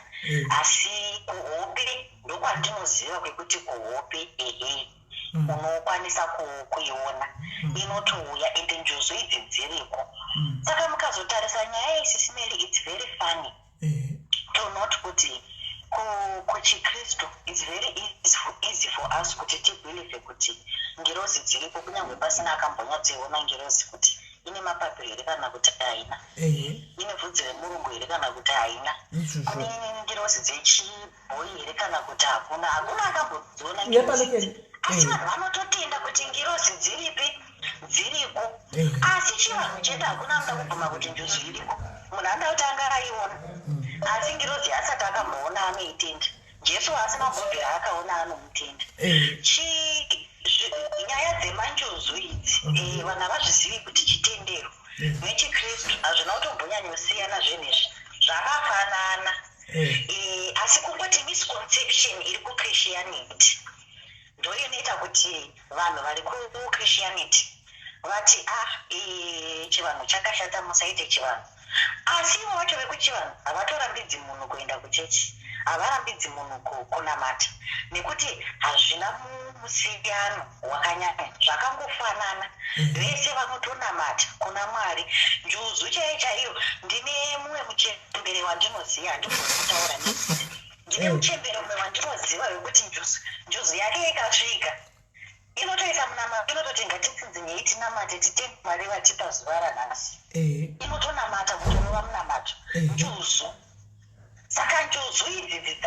asi kuhope ndokwandinoziva kwekuti kuhope, ehe, unokwanisa kuiona, inotouya. Ende njuzu idzi dziriko. Saka mukazotarisa nyaya yeSisi Mary, it's very funny to note kuti kuchikristu it's very easy for us kuti tibelieve kuti ngirozi dziripo, kunyange pasina akambonyatsoiona ngirozi kuti ine mapapiro here kana kuti haina, ine bvudzi remurungu here kana kuti haina, Izvozvo. kune ngirozi dzechibhoi here kana kuti hakuna. Hakuna akambodziona Uya ngirozi pano. idzi. Ken. Asi vanhu vanototenda kuti ngirozi dziripi. Dziriko, asi chivanhu chedu hakuna anoda kubvuma kuti njuzu iriko. Munhu anoda kuti anga aiona, asi ngirozi asati akamboona anoitenda. Jesu asina kumbobvira akaona anomutenda. Nyaya dzemanjuzu idzi, vanhu havazvizivi kuti chitendero nechikristu hazvina kutombonyanyosiyana. Zvinhu izvi zvakafanana. Asi kungoti misconception iri kuchristianity ndo inoita kuti vanhu vari kuchristianity vati, "Ah, chivanhu chakashata, musaite chivanhu." Asi ivo vacho vekuchivanhu havatorambidzi munhu kuenda kuchechi, havarambidzi munhu kunamata, nekuti hazvina musiyano wakanyanya, zvakangofanana. Vese vanotonamata kuna Mwari. Njuzu chaiyo chaiyo, ndine mumwe muchembere wandinoziva, handigoni kutaura nezita. Ndine muchembere mumwe wandinoziva wekuti njuzu yake ikasvika inotoisa munamato, inototi, "Ngatitsinzinyei, tinamate, titende Mwari vatipa zuva ranhasi." Inotonamata kutorova munamato njuzu. Saka njuzu idzidzi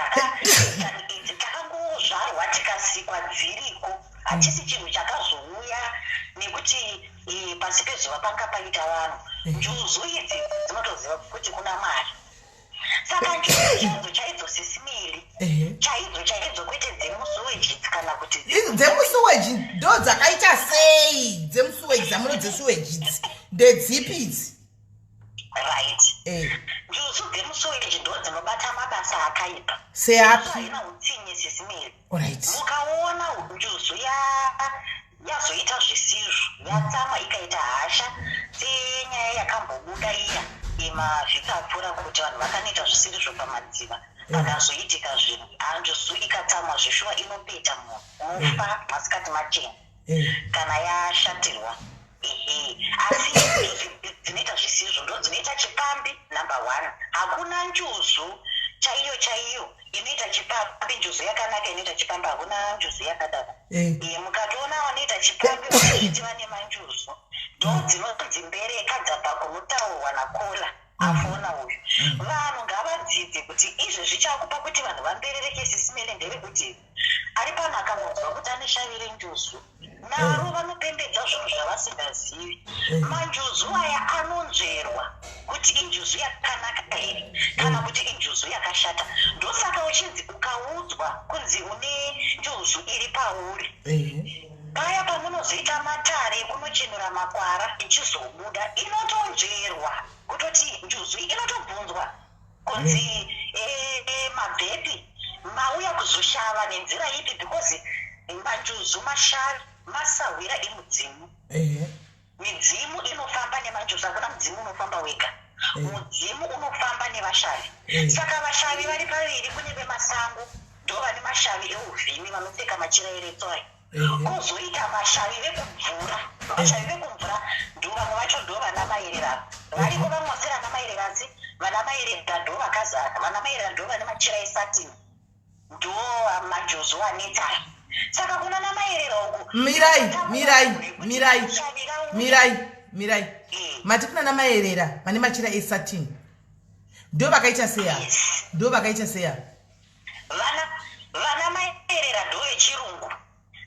idzi takangozvarwa tikasikwa dziriko, hachisi chinhu chakazouya nekuti pasi pezuva panga paita vanhu. Njuzu idzi dzinotoziva kuti kuna Mwari. Saka njuzu chaidzo chaidzo, Sis Melly, chaidzo chaidzo, kwete dzemusuweji kana kuti Idzi dzemusuweji ndo dzakaita sei? Dzemusuweji dzamuno, dzesuweji idzi ndedzipi idzi? Right. Njuzu dzemusuweji ndo dzinobata mabasa akaipa. Seapi? Haina utsinye, Sis Melly. Alright. Mukaona njuzu yazoita zvisizvo, yatsama, ikaita hasha, senyaya yakambobuda iya yemavhiki apfuura kuti vanhu vakanoita zvisirizvo pamadziva, pakazoitika zvinhu, hanjuzu ikatsamwa zvishuwa inopeta munhu, unofa masikati machena kana yashatirwa. Ehe, asi njuzu dzinoita zvisizvo ndo dzinoita chipambi number one. Hakuna njuzu chaiyo chaiyo inoita chipambi, njuzu yakanaka inoita chipambi, hakuna njuzu yakadaro. Mukatoona vanoita chipambi vanozviti vane manjuzu, ndo dzinonzi mbereka dzabva kunotaurwa nakola afona uyu. Vanhu ngavadzidze kuti izvi zvichakupa kuti vanhu vamberereke. Sis Melly, ndevekuti ari pano akangonzwa kuti ane shavi renjuzu, naro vanopembedza zvinhu zvavasingazivi. Manjuzu aya anonzverwa kuti injuzu yakanaka here kana kuti injuzu yakashata. Ndosaka uchinzi ukaudzwa kunzi une njuzu iri pauri, paya pamunozoita matare ekunochenura makwara, ichizobuda, inotonzverwa kutoti njuzu inotobvunzwa kunzi, "Mabvepi? Mauya kuzoshava nenzira ipi?" Because manjuzu mashavi, masahwira emudzimu. Midzimu inofamba nemanjuzu. Hakuna mudzimu unofamba wega. Mudzimu unofamba nevashavi. Saka vashavi vari paviri: kune vemasango, ndo vane mashavi euvhimi, vanopfeka machira eretswai. Kwozoita mashavi vekumvura. Vashavi vekumvura ndo vamwe vacho, ndo vana maererano variko. Vamwe vasiri ana maererasi, vana maerera ndo vakazara. Vana maerera ndo vane machira esatini, ndo manjuzu anetsara. Saka kuna namaerera uku Mirai, mirai, mirai, mirai, mirai. Mati kuna namaerera vane machira esatini ndo vakaita seya? Yes. Ndo vakaita seya? Vana maerera ndo vechirungu,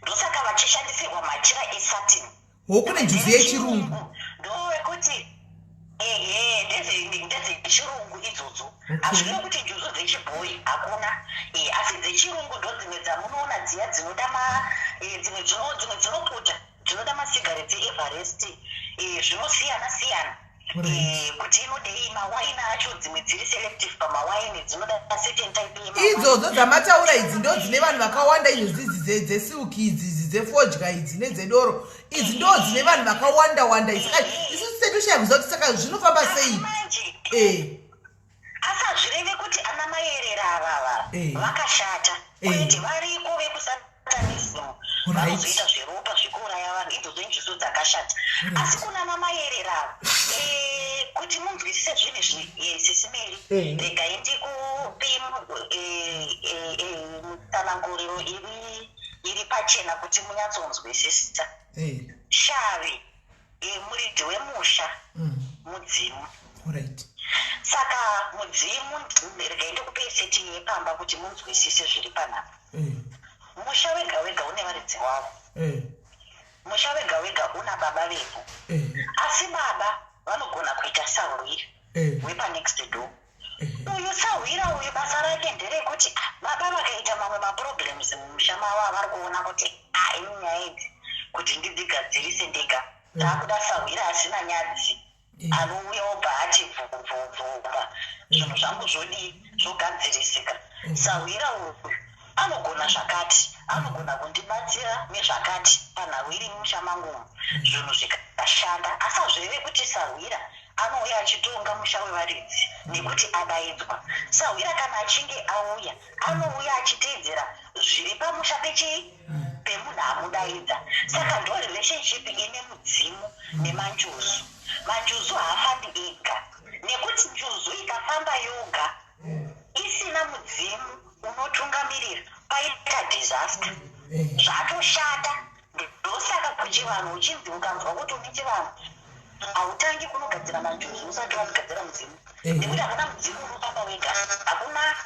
ndosaka vachishandisirwa machira esatini. Hokune njuzu yechirungu? Ndowekuti, ehe, ndedzechirungu idzodzo. Hazvino kuti njuzu dzechibhoyi hakuna. Asi dzechirungu ndo dzimwe dzamunoona dziya dzinoda dzimwe dzinoputa, dzinoda masigaretsi eEverest, zvinosiyana siyana. Kuti inodei mawaini acho, dzimwe dziri selective pamawaini, dzinoda certain type yemawaini. Idzodzo dzamataura idzi ndo dzine vanhu vakawanda izvo, dzidzi dzesilki idzi, idzi dzefodya idzi nedzedoro idzi, ndo dzine vanhu vakawanda wanda idzi. Saka isusu tetoshaya kuziva kuti saka zvinofamba sei. Manje asi hazvirevi kuti ana mayerera avava vakashata. Kwete, variko vekusatanism vanozoita zveropa, zvekuuraya vanhu, idzodzo njuzu dzakashata. Asi kuna namayerera ava, kuti munzwisise zvinhu izvi, Sis Melly, regai ndikupe mutsananguriro iri pachena kuti munyatsonzwisisa. Shavi, muridzi wemusha mudzimu. Saka mudzimu, regai ndikupei setting yepamba kuti munzwisise zviri panapa. Musha wega wega une varidzi wavo. Musha wega wega una baba vepo. Asi baba vanogona kuita sahwira wepanext door. Uyu sahwira uyu basa rake nderekuti ah, baba vakaita mamwe maproblems mumusha mavo avari kuona kuti ah, ini nyaya idzi kuti ndidzigadzirise ndega dzakuda sahwira asina nyadzi anouya obva ati bvubvubvubva zvinhu zvangu zvodii zvogadzirisika. Sahwira uyu anogona zvakati, anogona kundibatsira nezvakati panhau iri mumusha mangu umu zvinhu zvikashanda. Asi hazvireve kuti sahwira anouya achitonga musha wevaridzi nekuti adaidzwa. Sahwira kana achinge auya anouya achiteedzera zviri pamusha pechii pemunhu amudaidza. Saka ndo relationship ine mudzimu nemanjuzu. Manjuzu haafambi ega nekuti njuzu ikafamba yoga isina mudzimu unotungamirira paita disaster zvatoshata. Ndosaka kuchivanhu uchinzi ukanzwa kuti une chivanhu hautangi kunogadzira manjuzu usati wagadzira mudzimu nekuti hakuna mudzimu unofamba wega, hakuna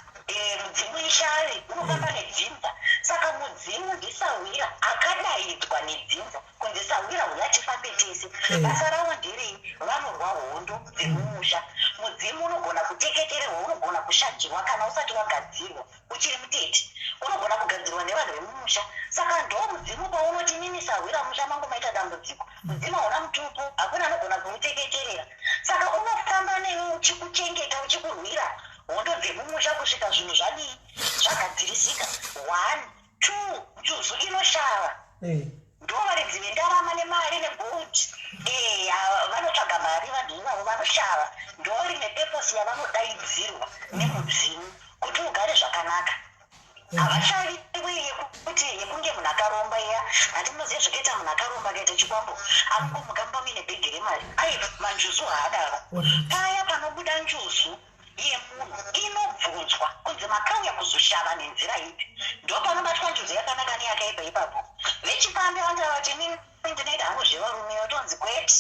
mudzimu ishavi unofamba nedzinza. Saka mudzimu ndisahwira akadaidzwa nedzinza kunzi sahwira uya tifambe tese. Basa ravo nderei? Vanorwa hondo dzemumusha. Mudzimu unogona kuteketererwa, unogona kushajirwa kana usati wagadzirwa uchiri mutete, unogona kugadzirwa nevanhu vemumusha. Saka ndo mudzimu paunoti inini sahwira musha mangu maita dambudziko, mudzimu hauna mutupo, hakuna anogona kuuteketerera. Saka unofamba newe uchikuchengeta, uchikurwira hondo dzemumusha kusvika zvinhu zvadii zvagadzirisika. 1 2 njuzu inoshava ndo varidzi vendarama nemari negold, vanotsvaga mari vanhu ivavo vanoshava. Ndo rimwe purpose yavanodaidzirwa nemudzimu kuti ugare zvakanaka. Havashaviwe yekuti yekunge munhu akaromba iya, handi munoziva zvakaita munhu akaromba akaita chikwambo anongomuka mumba muine bhegi remari. Aiwa, manjuzu haadaro. Paya panobuda njuzu yemunhu inobvunzwa kunzi makauya kuzoshava nenzira ipi, ndo panobatwa njuzu yakanaka neyakaipa ipapo. Vechipambi vanotava kuti inini ndinoita hangu zvevarume, otonzi kwete,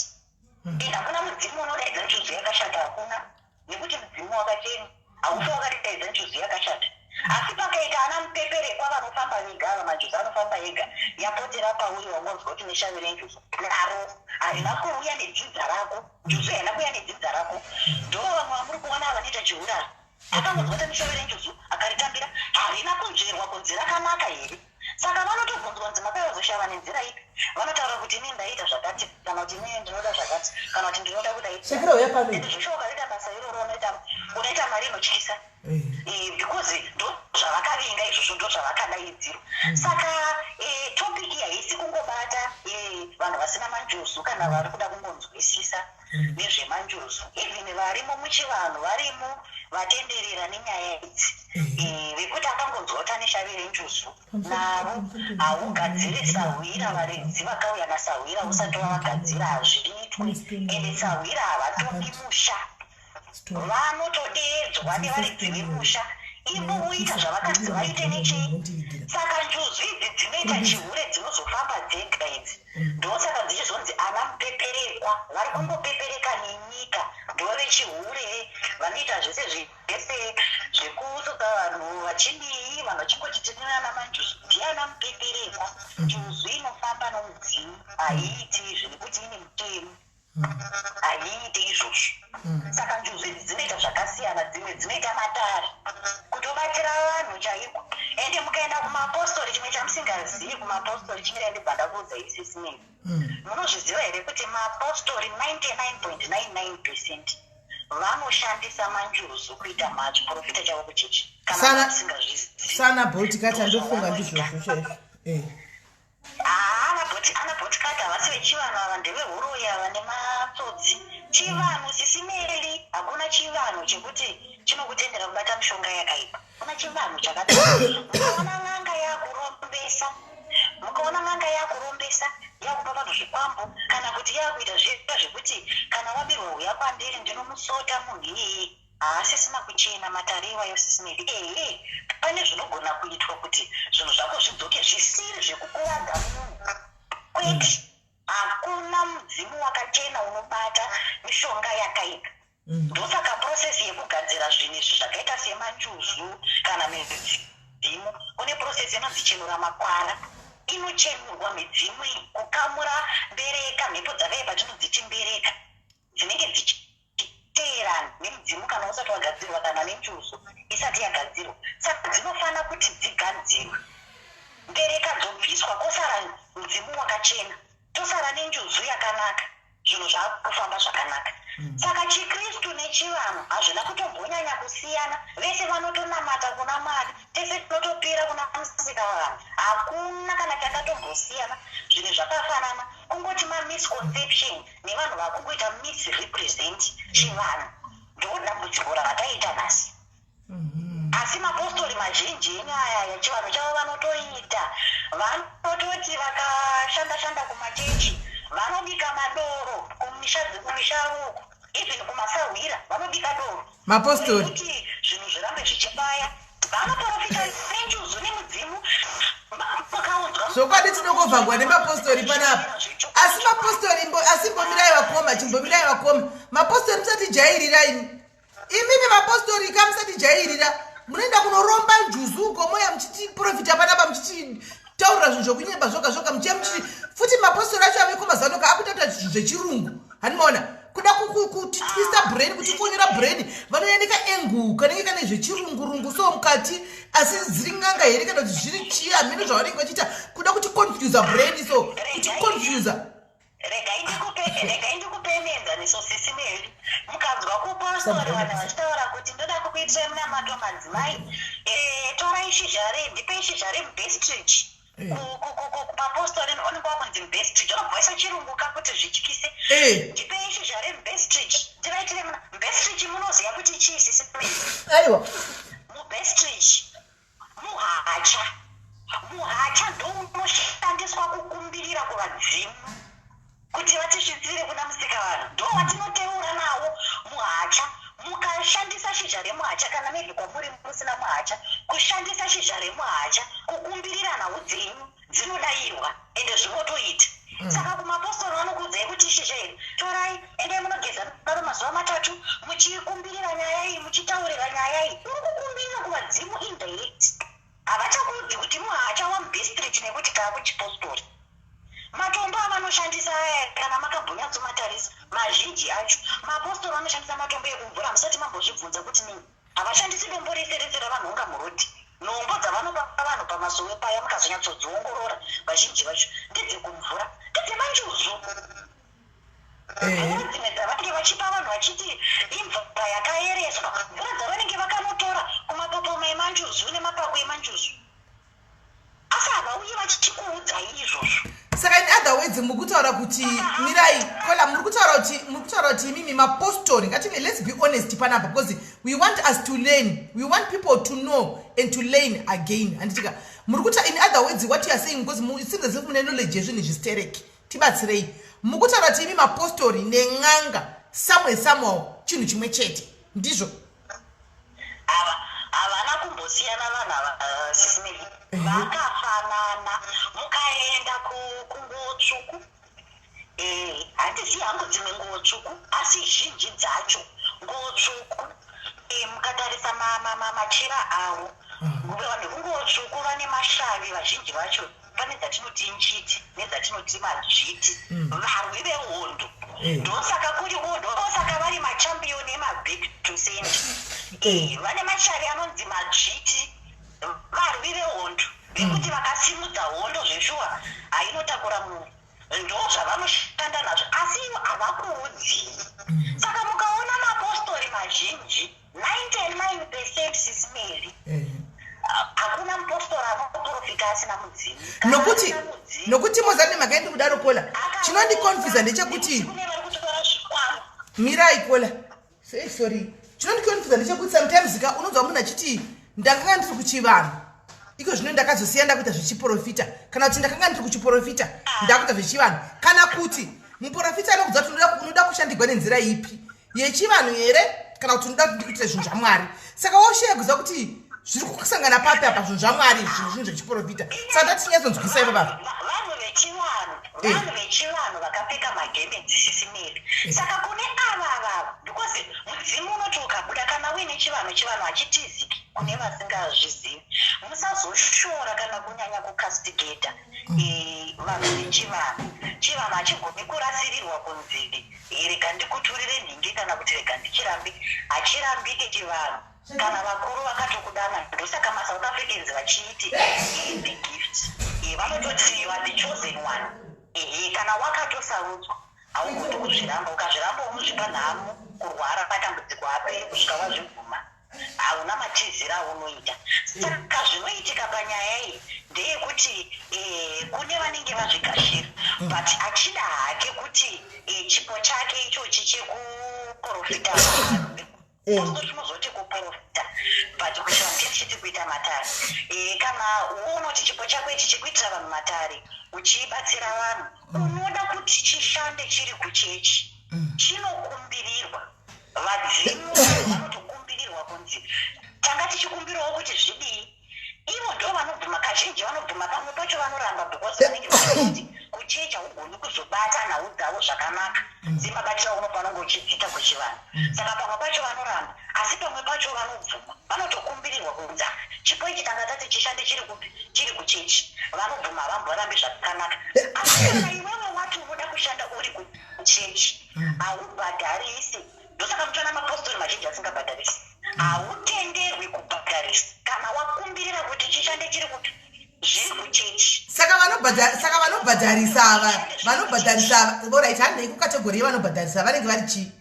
ende hakuna mudzimu unodaidza njuzu yakashata, hakuna, nekuti mudzimu wakachena haufi wakadaidza njuzu yakashata. Asi pakaita ana mupeperekwa vanofamba vega ava, manjuzu anofamba ega, yapotera pauri wangonzwa kuti neshavi renjuzu naro harina kuuya nedzinza rako, njuzu haina kuuya nedzinza rako. Ndo vamwe vamuri kuona vanoita chiurara, akangonzwa kuti neshavi renjuzu akaritambira, harina kunzverwa kunzi rakanaka here. Saka vanotobvunzwa kunzi makauya kuzoshava nenzira ipi, vanotaura kuti inini ndaita zvakati, kana kuti inini ndinoda zvakati, kana kuti ndinoda kudai. Shakira uya pano. Ende zveshuwa ukaita basa iroro unoita mari inotyisa. Because ndo zvavakavinga izvozvo, ndo zvavakadaidzirwa. Saka topic iyi haisi kungobata vanhu vasina manjuzu kana vari kuda kungonzwisisa nezvemanjuzu. Even varimo muchivanhu, varimo vatenderera nenyaya idzi, vekuti akangonzwa kuti ane shavi renjuzu naro haugadzire sahwira. Varidzi vakauya nasahwira usati wavagadzira hazviitwe. Ende sahwira havatongi musha, vanotodeedzwa nevaridzi vemusha imbouita zvavakanzi vaite nechii. Saka njuzu idzi dzinoita chihure dzinozofamba dzega idzi, ndosaka dzichizonzi ana mupeperekwa vari kungopepereka nenyika, ndo vechihure vanoita zvese zvese zvekutsotsa vanhu vachidii, vanhu vachingoti tine ana manjuzu, ndiana mupeperekwa. Njuzu inofamba nomudzimu haiiti izvi nekuti ine mutemo, haiiti izvozvo. Saka njuzu idzi dzinoita zvakasiyana, dzimwe dzinoita matare kutobatira vanhu chaiko. Ende mukaenda kumapostori, chimwe chamusingazivi kumapostori chimwe ndibva ndakuudza isisi nini, munozviziva here kuti mapostori 99.99% vanoshandisa manjuzu kuita machiprofita chavo kuchechi, kana musingazvizivi? Sana Boltikati, andofunga ndizvozvo chaizvo. Ana Botikati havasi vechivanhu ava, ndevehuroyi ava nematsotsi. Chivanhu, Sisi Meli, hakuna chivanhu chekuti chinokutendera kubata mishonga yakaipa. Kuna chivanhu chakadaro? Mukaona n'anga yakurombesa, mukaona n'anga yakurombesa, yakupa vanhu zvikwambo, kana kuti yakuita zviya zvekuti kana wabirwa huya kwandiri ndinomusota munhu iyeye, haasisina kuchena matare iwayo, Sisi Meli. Ehe, pane zvinogona kuitwa kuti zvinhu zvako zvidzoke zvisiri zvekukuvadza munhu, kwete. Hakuna mudzimu wakachena unobata mishonga yakaipa. Ndosaka process yekugadzira zvinhu izvi zvakaita semanjuzu kana midzimu, kune process inonzi chenura makwara. Inochenurwa midzimu iyi kukamura mbereka, mhepo dzakaipa tinodziti mbereka dzinenge dzichiteerana nemudzimu kana usati wagadzirwa kana nenjuzu isati yagadzirwa. Saka dzinofana kuti dzigadzirwe. Mbereka dzobviswa kosara mudzimu wakachena. Tosara nenjuzu yakanaka. Zvinhu zvakufamba zvakanaka. Saka chiKristu nechivanhu hazvina kutombonyanya kusiyana. Vese vanotonamata kuna Mwari. Tese tinotopira kuna Musikavanhu. Hakuna kana chakatombosiyana. Zvinhu zvakafanana. Kungoti mamisconception nevanhu vakungoita misrepresent chivanhu. Ndodambudziko rataita nhasi. Asi mapostori mazhinji enyu aya aya chivanhu chavo vanotoita. Vanototi vakashanda shanda kumachechi vanobika madoro kumisha kumisha uko even kumasahwira vanobika doro. Mapostori. Kuti zvinhu zvirambe zvichibaya. Vanoporofita nenjuzu nemudzimu. Makaunzwa. Zvokwadi tinokovhagwa nemapostori panapa. Asi mapostori mbo asi mbomirai vakoma chimbomirai vakoma. Mapostori musatijairira imi. Imimi vapostori ka musatijairira. Munoenda kunoromba njuzu uko moya muchitiprofita panapa muchititaurira zvinhu zvokunyemba zvoga zvoga muchiya muchiti futi mapostori acho aveko mazano ka akuita kuita zvinhu zvechirungu. Handimaona kuda kutitwista brain kutikonyora brain vanouya nekaengu kanenge kane zvechirungurungu so mukati asi dziri n'anga here kana kuti zviri chii hameno zvavanenge vachiita kuda kuticonfusa brain so kuticonfusa. Regai ndikupe regai ndikupe mienzaniso sisi Mary. Mukanzwa kupostori vanhu vachitaura kuti ndoda kukuitirai munamato madzimai. Eh, torai shizha re ndipei shizha remubestridge. Eh. Kumapostori onekwa wakunzi mubestridge. Vanobvaisa chirungu ka kuti zvityise. Eh. Ndipei shizha remubestridge. Ndivaitire muna mubestridge munoziva kuti chii sisi Mary? Aiwa. Mubestridge Muhacha. Muhacha ndounoshandiswa kukumbirira kuvadzimu kuti vatisvitsire kuna Musikavanhu. Ndowatinoteura nawo muhacha. Mukashandisa shizha remuhacha kana maybe kwamuri musina muhacha, kushandisa shizha remuhacha kukumbirira nhau dzenyu dzinodairwa ende zvinotoita. Saka kumapostori vanokuudzai kuti shizha iri torai endai munogeza naro mazuva matatu muchikumbirira nyaya iyi muchitaurira nyaya iyi. Uri kukumbirira kuvadzimu indirect. Havachakuudzi kuti muhacha wamubestridge nekuti kaakuchipostori. Matombo avanoshandisa aya kana makambonyatsomatarisa mazhinji acho mapostori vanoshandisa matombo ekumvura hamusati mambozvibvunza kuti nei. Havashandisi dombo rese rese ravanhonga muroad. Nhombo dzavanopa vanhu pamasowe paya mukazonyatsodziongorora vazhinji vacho ndedzekumvura ndedzemanjuzu. Mvura dzimwe dzavanenge vachipa vanhu vachiti imvura yakaereswa mvura dzavanenge vakanotora kumapopoma emanjuzu nemapako emanjuzu. Asi havauyi vachikuudzai izvozvo. Saka in other words muri kutaura kuti mirai kola muri kutaura kuti muri kutaura kuti imimi mapostori ngative let's be honest panapa because we want us to learn we want people to know and to learn again handitika muri kuta in other words what you are saying because it seems as if mune knowledge yezvinhu izvi stereki tibatsirei mukutaura kuti imi mapostori nen'anga somewhere somehow chinhu chimwe chete ndizvo Ava havana kumbosiyana vanhu ava sisi Melly vakafanana mukaenda kunguwo tsvuku eh handizivi hangu dzimwe nguwo tsvuku asi zhinji dzacho nguwo tsvuku eh, mukatarisa machira avo vanhu vekunguwo tsvuku vane mashavi vazhinji vacho pane dzatinoti njiti nedzatinoti madzviti varwi vehondo ndosaka kuri ko ndosaka vari machampion emabig to send vane mashavi anonzi madzviti varwi vehondo vekuti vakasimudza hondo zveshuwa hainotakura munhu ndozvavanoshanda nazvo asi ivo havakuudzii saka mukaona mapostori mazhinji 99 percent Sisi Mary hakuna mupostori anoprofita asina mudzimu. Kana Nokuti asina mudzimu nokuti moza nemhaka yendi kudaro kola. Chinondiconfusa ndechekuti kune vari kutora zvikwambo. Mirai kola. Say sorry. Chinondiconfusa ndechekuti sometimes ka unonzwa munhu achiti ndakanga ndiri kuchivanhu. Iko zvino ndakazosiya ndakuita zvechiprofita kana kuti ndakanga ndiri kuchiprofita ndakuita zvechivanhu kana kuti muprofita anokudza kuti unoda kushandigwa nenzira ipi yechivanhu here kana kuti unoda kuti ndikuitire zvinhu zvamwari saka wosheya kuziva kuti zviri kusangana papi apa zvinhu zvamwari zvinhu zvinhu zvechiprofita saka tati tinyatsonzwisa ipa papa. vechivanhu, vanhu vechivanhu vakapfeka magemenzi, sisimeri. Saka kune ava avava, because mudzimu unoti ukabuda kana uine chivanhu, chivanhu hachitiziki. Kune vasingazvizivi, musazoshora kana kunyanya kukastigeta vanhu vechivanhu. Chivanhu hachigoni kurasirirwa kunzi rega ndikuturire nhingi kana kuti rega ndichirambe. Hachirambike chivanhu kana vakuru vakatokudana. Ndosaka maSouth Africans vachiiti the gift. Vanototi you are the chosen one. Ehe, kana wakatosarudzwa haugoni kuzviramba. Ukazviramba unozvipa nhamo, kurwara, matambudziko aperi kusvika wazvibvuma. Hauna matiziro aunoita. Saka zvinoitika panyaya iyi ndeyekuti kune vanenge vazvigashira, but achida hake kuti chipo chake ichochi chekuprofita vanhu, tinozoti kuprofita, but kuchivanhu tichiti kuita matare. Kana unoti chipo chako ichi chekuitira vanhu matare, uchibatsira vanhu, unoda kuti chishande chiri kuchechi, chinokumbirirwa. Vadzimu vanotokumbirirwa kunzi tanga tichikumbirawo kuti zvidii. Ivo ndo vanobvuma, kazhinji vanobvuma. Pamwe pacho vanoramba because vanenge vachiti kuchechi haugoni kuzobata nhau dzavo zvakanaka semabatiro aunofanira uchidziita kuchivanhu. Saka pamwe pacho vanoramba, asi pamwe pacho vanobvuma. Vanotokumbirirwa kunzi, "Ah, chipo ichi tanga tati chishande chiri kupi? Chiri kuchechi." Vanobvuma, havamborambi zvakanaka. Asi kana iwewe wati unoda kushanda uri kuchechi, haubhadharisi. Ndosaka muchiona mapostori mazhinji asingabhadharisi. Hautenderwi kubhadharisa kana wakumbirira kuti chishande chiri kupi? Zviri kuchechi. Saka vanobhadharisa ava, vanobhadharisa ava, alright, handei kucategory yevanobhadharisa, vanenge vari chii?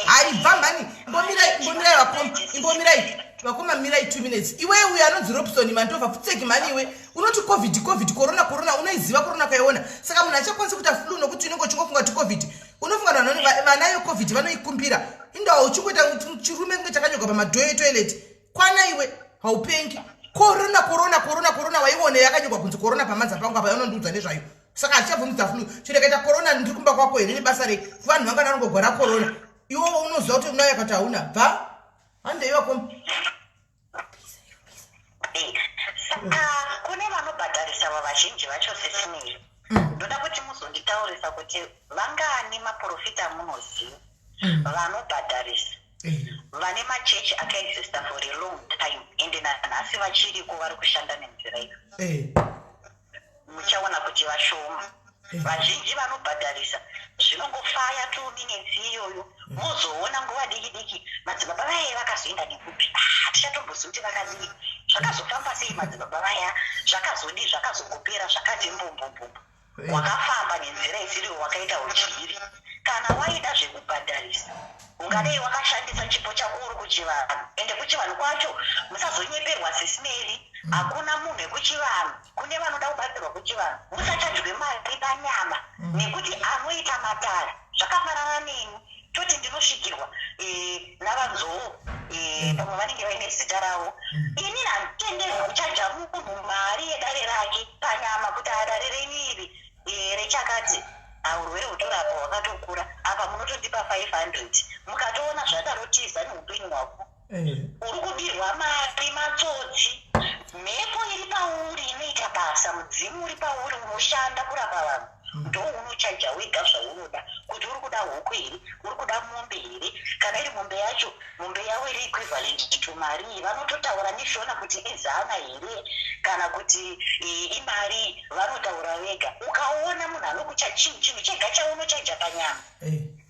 Haibva mhani, imbomirai, imbomirai vakoma, imbomirai vakoma, mirai 2 minutes. Iwe uyo anonzi Robson Mandova, pfutseki mhani iwe. Unoti COVID, COVID, corona, corona. Unoiziva corona ukaiona? Saka munhu achakwanisi kuita flu nokuti unenge uchingofunga kuti COVID. Unofunga vanhu vanayo COVID vanoikumbira? Indawa uchingoita chirume kunge chakanyorwa pamadhoo etoilet. Kwana iwe, haupengi? Corona, corona, corona, corona, waiona yakanyorwa kunzi corona pamanza pangu apa yaunondiudza nezvayo? Saka hachabvumidza flu. Chirekaita corona, ndiri kumba kwako here nebasa rei? Vanhu vangana vanongogwara corona, iwowo unoziva kuti unayo yakati hauna. Bva, handei vakoma. Saka kune vanobhadharisa ava, vazhinji vacho, sesimiri, ndoda kuti muzonditaurisa kuti vangani maprofita amunoziva vanobhadharisa, vane machechi akaexista for a long time, ende nanhasi vachiriko, vari kushanda nenzira iyo. Muchaona kuti vashoma. Vazhinji vanobhadharisa zvinongofaya 2 minutes iyoyo, mozoona nguva diki diki madzibaba vaya vakazoenda nekupi. Ah, hatichatombozivi kuti vakadii, zvakazofamba sei, madzibaba vaya zvakazodii, zvakazongopera zvakati mbumbumbumbu. Wakafamba nenzira isiriyo, wakaita udyiri. Kana waida zvekubhadharisa, ungadai wakashandisa chipo chako uri kuchivanhu. Ende kuchivanhu kwacho musazonyeperwa, sisimeri, hakuna munhu ekuchivanhu. Kune vanoda kubatsirwa kuchivanhu, musachadye mari panyama, nekuti anoita matare zvakafanana neni. Toti ndinosvikirwa navanzou, pamwe vanenge vaine zita ravo. Ini handitenderwi kuchaja munhu mari yedare rake panyama kuti adare renyu iri rechakati, haurwere hutorapa hwakatokura apa, munotondipa 500. Mukatoona zvadaro, tiza neupenyu hwako. Uri kubirwa mari, matsotsi. Mhepo iri pauri inoita basa, mudzimu uri pauri unoshanda kurapa vanhu, ndo unochaja wega zvaunoda, kuti uri kuda huku here, uri kuda mombe here. Kana iri mombe yacho, mombe yavo iri equivalent to mari, vanototaura neshona kuti izana here kana kuti imari, vanotaura vega. Ukaona munhu anokucha chinhu, chinhu chega chaunochaja panyama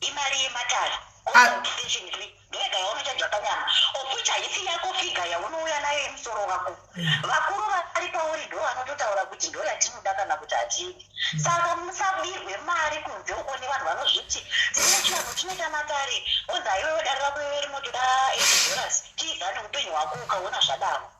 imari yematare, consultation fee, ndoyega yaunochaja panyama, of which haisi yako figure yaunouya nayo yemusoro wako. Vakuru vari pauri ndo vanototaura kuti ndo yatinoda kana kuti hatiidi. Saka musabirwe mari kunze uko nevanhu vanozviti tine chivanhu, tinoita matare. Onzi aiwewe dare rako iwe rinotoda $80. Tiza neupenyu hwako. Ukaona zvadaro,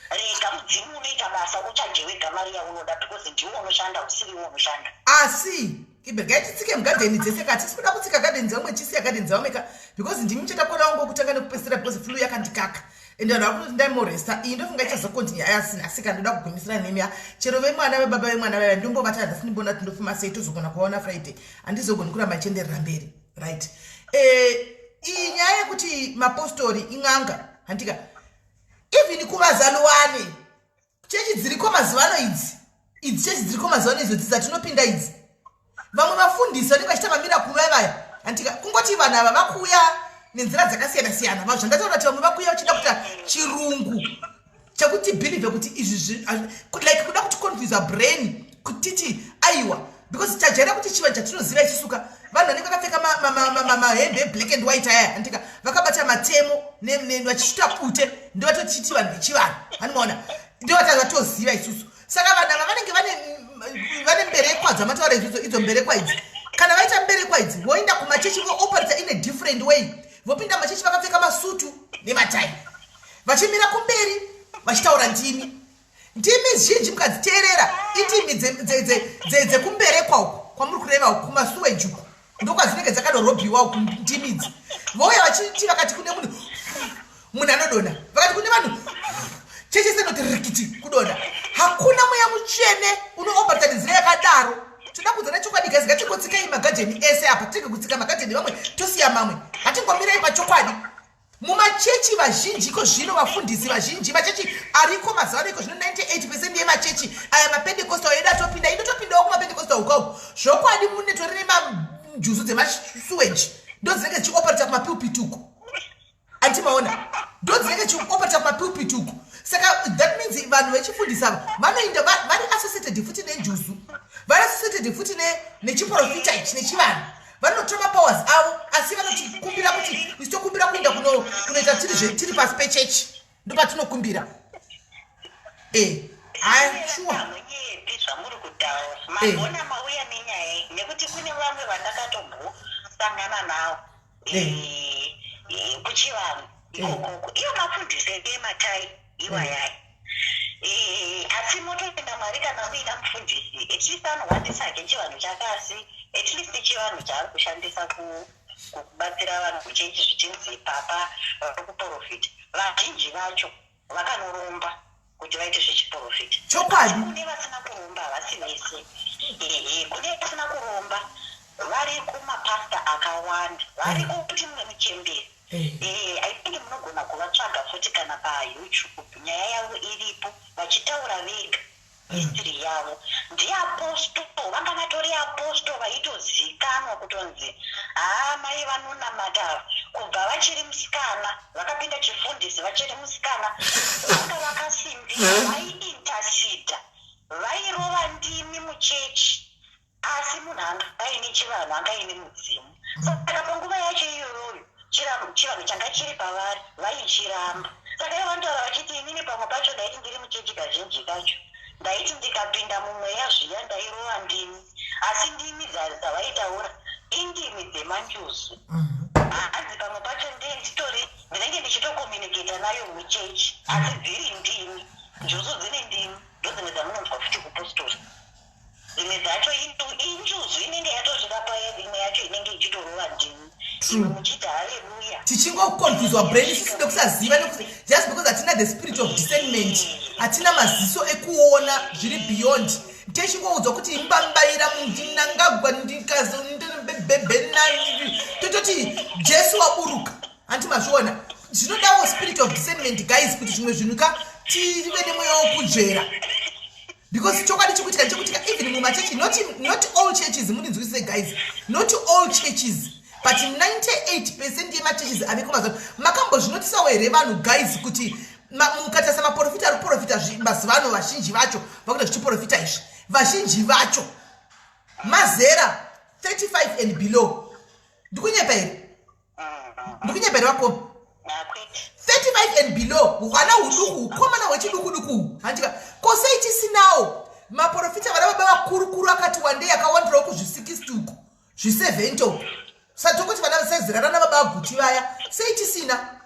rega mudzimu unoita basa uchaje wega mari yaunoda, because ndiwo unoshanda, usiriwo unoshanda. Asi ibegai titsike mugadheni dzese ka. Hatisi kuda kutsika gadheni dzevamwe, chisiya gadheni dzevamwe ka, because ndimi muchatakoda wangu wekutanga nekupedzisira, because flu yakandikaka ende vanhu vakunoti ndaimoresta. Iyi ndofunga ichazokontinya. Ayasina, asi ka ndoda kugumisira nemi ya chero vemwana vebaba vemwana vaya ndombovata nhasi, ndimbona kuti ndofuma sei, tozogona kuvaona Friday. Handizogoni kuramba ichienderera mberi, right? Iyi nyaya yekuti mapostori in'anga, handika? Even kuvazaluwane, chechi dziriko mazuva ano idzi. Idzi chechi dziriko mazuva ano idzo dzatinopinda idzi. Vamwe vafundisi vanenge vachiita mamiracle vaya vaya. Handika kungoti vanhu ava vakuuya nenzira dzakasiyana siyana. Zvandataura kuti vamwe vakuuya vachida kuita chirungu chekuti believe kuti izvi like kuda kuti confuse brain kutiti aiwa because tajaira kuti chivanhu chatinoziva ichisuka vanhu vanenge vakapfeka mahembe eblack and white aya andika vakabata matemo vachisvuta bute ndovatochiti vanhu vechivanhu anomaona ndovatoziva isusu. Saka vanhu ava vanenge vane mberekwa dzamataura izvozvo, idzo mberekwa idzi kana vaita mberekwa idzi voenda kumachechi vooperata in a different way, vopinda machechi vakapfeka masutu nematai vachimira kumberi vachitaura ndimi. Ndimi zhinji mukadziteerera indimi dzekumberekwa uku kwamuri kureva uku kumasuweji uku ndokwadzinenge dzakadorobhiwa uku ndimi idzi. Vouya vachiti vakati kune munhu, munhu anodonha, vakati kune vanhu cheche senoti rikiti kudonha. Hakuna mweya mutsvene unooperata nenzira yakadaro. Toda kuudzana chokwadi guys, ngatingotsikai magadheni ese apa, tirege kutsika magadheni vamwe tosiya mamwe, ngatingomirai pachokwadi. Mumachechi vazhinji iko zvino vafundisi vazhinji machechi ariko mazuva ano iko zvino 98% yemachechi aya mapendecostal edu atopinda, inotopindawo kumapendecostal ukauko zvokwadi mune tori nemanjuzu dzemasuweji ndo dzinenge dzichioperata kumapulpit uko, anti maona, ndo dzinenge dzichioperata kumapulpit uko. Saka that means vanhu vechifundisi ava vanoenda vari associated futi nenjuzu, vari associated futi nechiprofita ichi nechivanhu, vanotora mapowers avo asi vanotikumbira kuti isu tokumbira kuenda kunoita tiri pasi pechechi ndopatinokumbira. Hai, sure. Hamunyepi zvamuri kutaura. Magona mauya nenyaya iyi nekuti kune vamwe vandakatombosangana navo kuchivanhu ikokoko, ivo mafundisi ematai iwayai. Asi motoenda Mwari kana muina mufundisi at least anohwandisa hake chivanhu chake, asi at least chivanhu chaari kushandisa kubatsira vanhu kuchechi zvichinzi papa vari kuprofita, vazhinji vacho vakanoromba kuti vaite zvechiprofita. Chokwadi. Kune vasina kuromba, havasi vese. Ehe, kune vasina kuromba vari kumapasta akawanda vari kuti mumwe muchemberi. I think munogona kuvatsvaga futi kana paYouTube, nyaya yavo iripo vachitaura vega history yavo. Ndiapostle, vanga vatori apostle vaitozikanwa kutonzi haa mai vanonamata ava kubva vachiri musikana, vakapinda chifundisi vachiri musikana, vanga vakasimbika, vaiinterceda, vairova ndimi muchechi, asi munhu anga aine chivanhu, anga aine mudzimu. Saka panguva yacho iyoyoyo chivanhu changa chiri pavari vaichiramba. Saka ivo vanotaura vachiti inini pamwe pacho ndaiti ndiri muchechi kazhinji kacho ndaiti ndikapinda mumweya zviya ndairova ndimi, asi ndimi dzavaitaura indimi dzemanjuzu. Hanzi pamwe pacho ndiye nditori ndinenge ndichitocommunicata nayo muchechi asi dziri ndimi, njuzu dzine ndimi ndodzimwe dzamunonzwa futi kupostori, dzimwe dzacho injuzu inenge yatosvika paya, imwe yacho inenge ichitorova ndimi imwe muchiti haleluya. Tichingoconfuswa brain isusu nekusaziva, just because hatina the spirit of discernment, hatina maziso ekuona zviri beyond, techingoudzwa kuti imbambaira mundinangagwa ndikazobebena tototi Jesu waburuka. Hanti mazviona, zvinodawo spirit of discernment guys, kuti zvimwe zvinhu ka tive nemweya wokunzvera, because chokwadi chikuitika ndechekuti even mumachechi, not all churches, mundinzwisise guys, not all churches, but 98% yemachurches aveko mazuva. Makambozvinotisawo here vanhu guys kuti mukatarisa maprofita ari kuprofita mazuva ano, vazhinji vacho vakuita zvichiprofita izvi, vazhinji vacho mazera 35 and below? Ndikunyepa here? Ndikunyepa here vakoma? 35 and below, hwana huduku, hukomana hwechiduku duku, handika? Ko sei tisinawo maprofita vana baba vakurukuru akati wandei akawandirawo kuzvi60 uku, zvi70 uku, satongoti vana sezera rana baba vaGuti vaya? Sei tisina?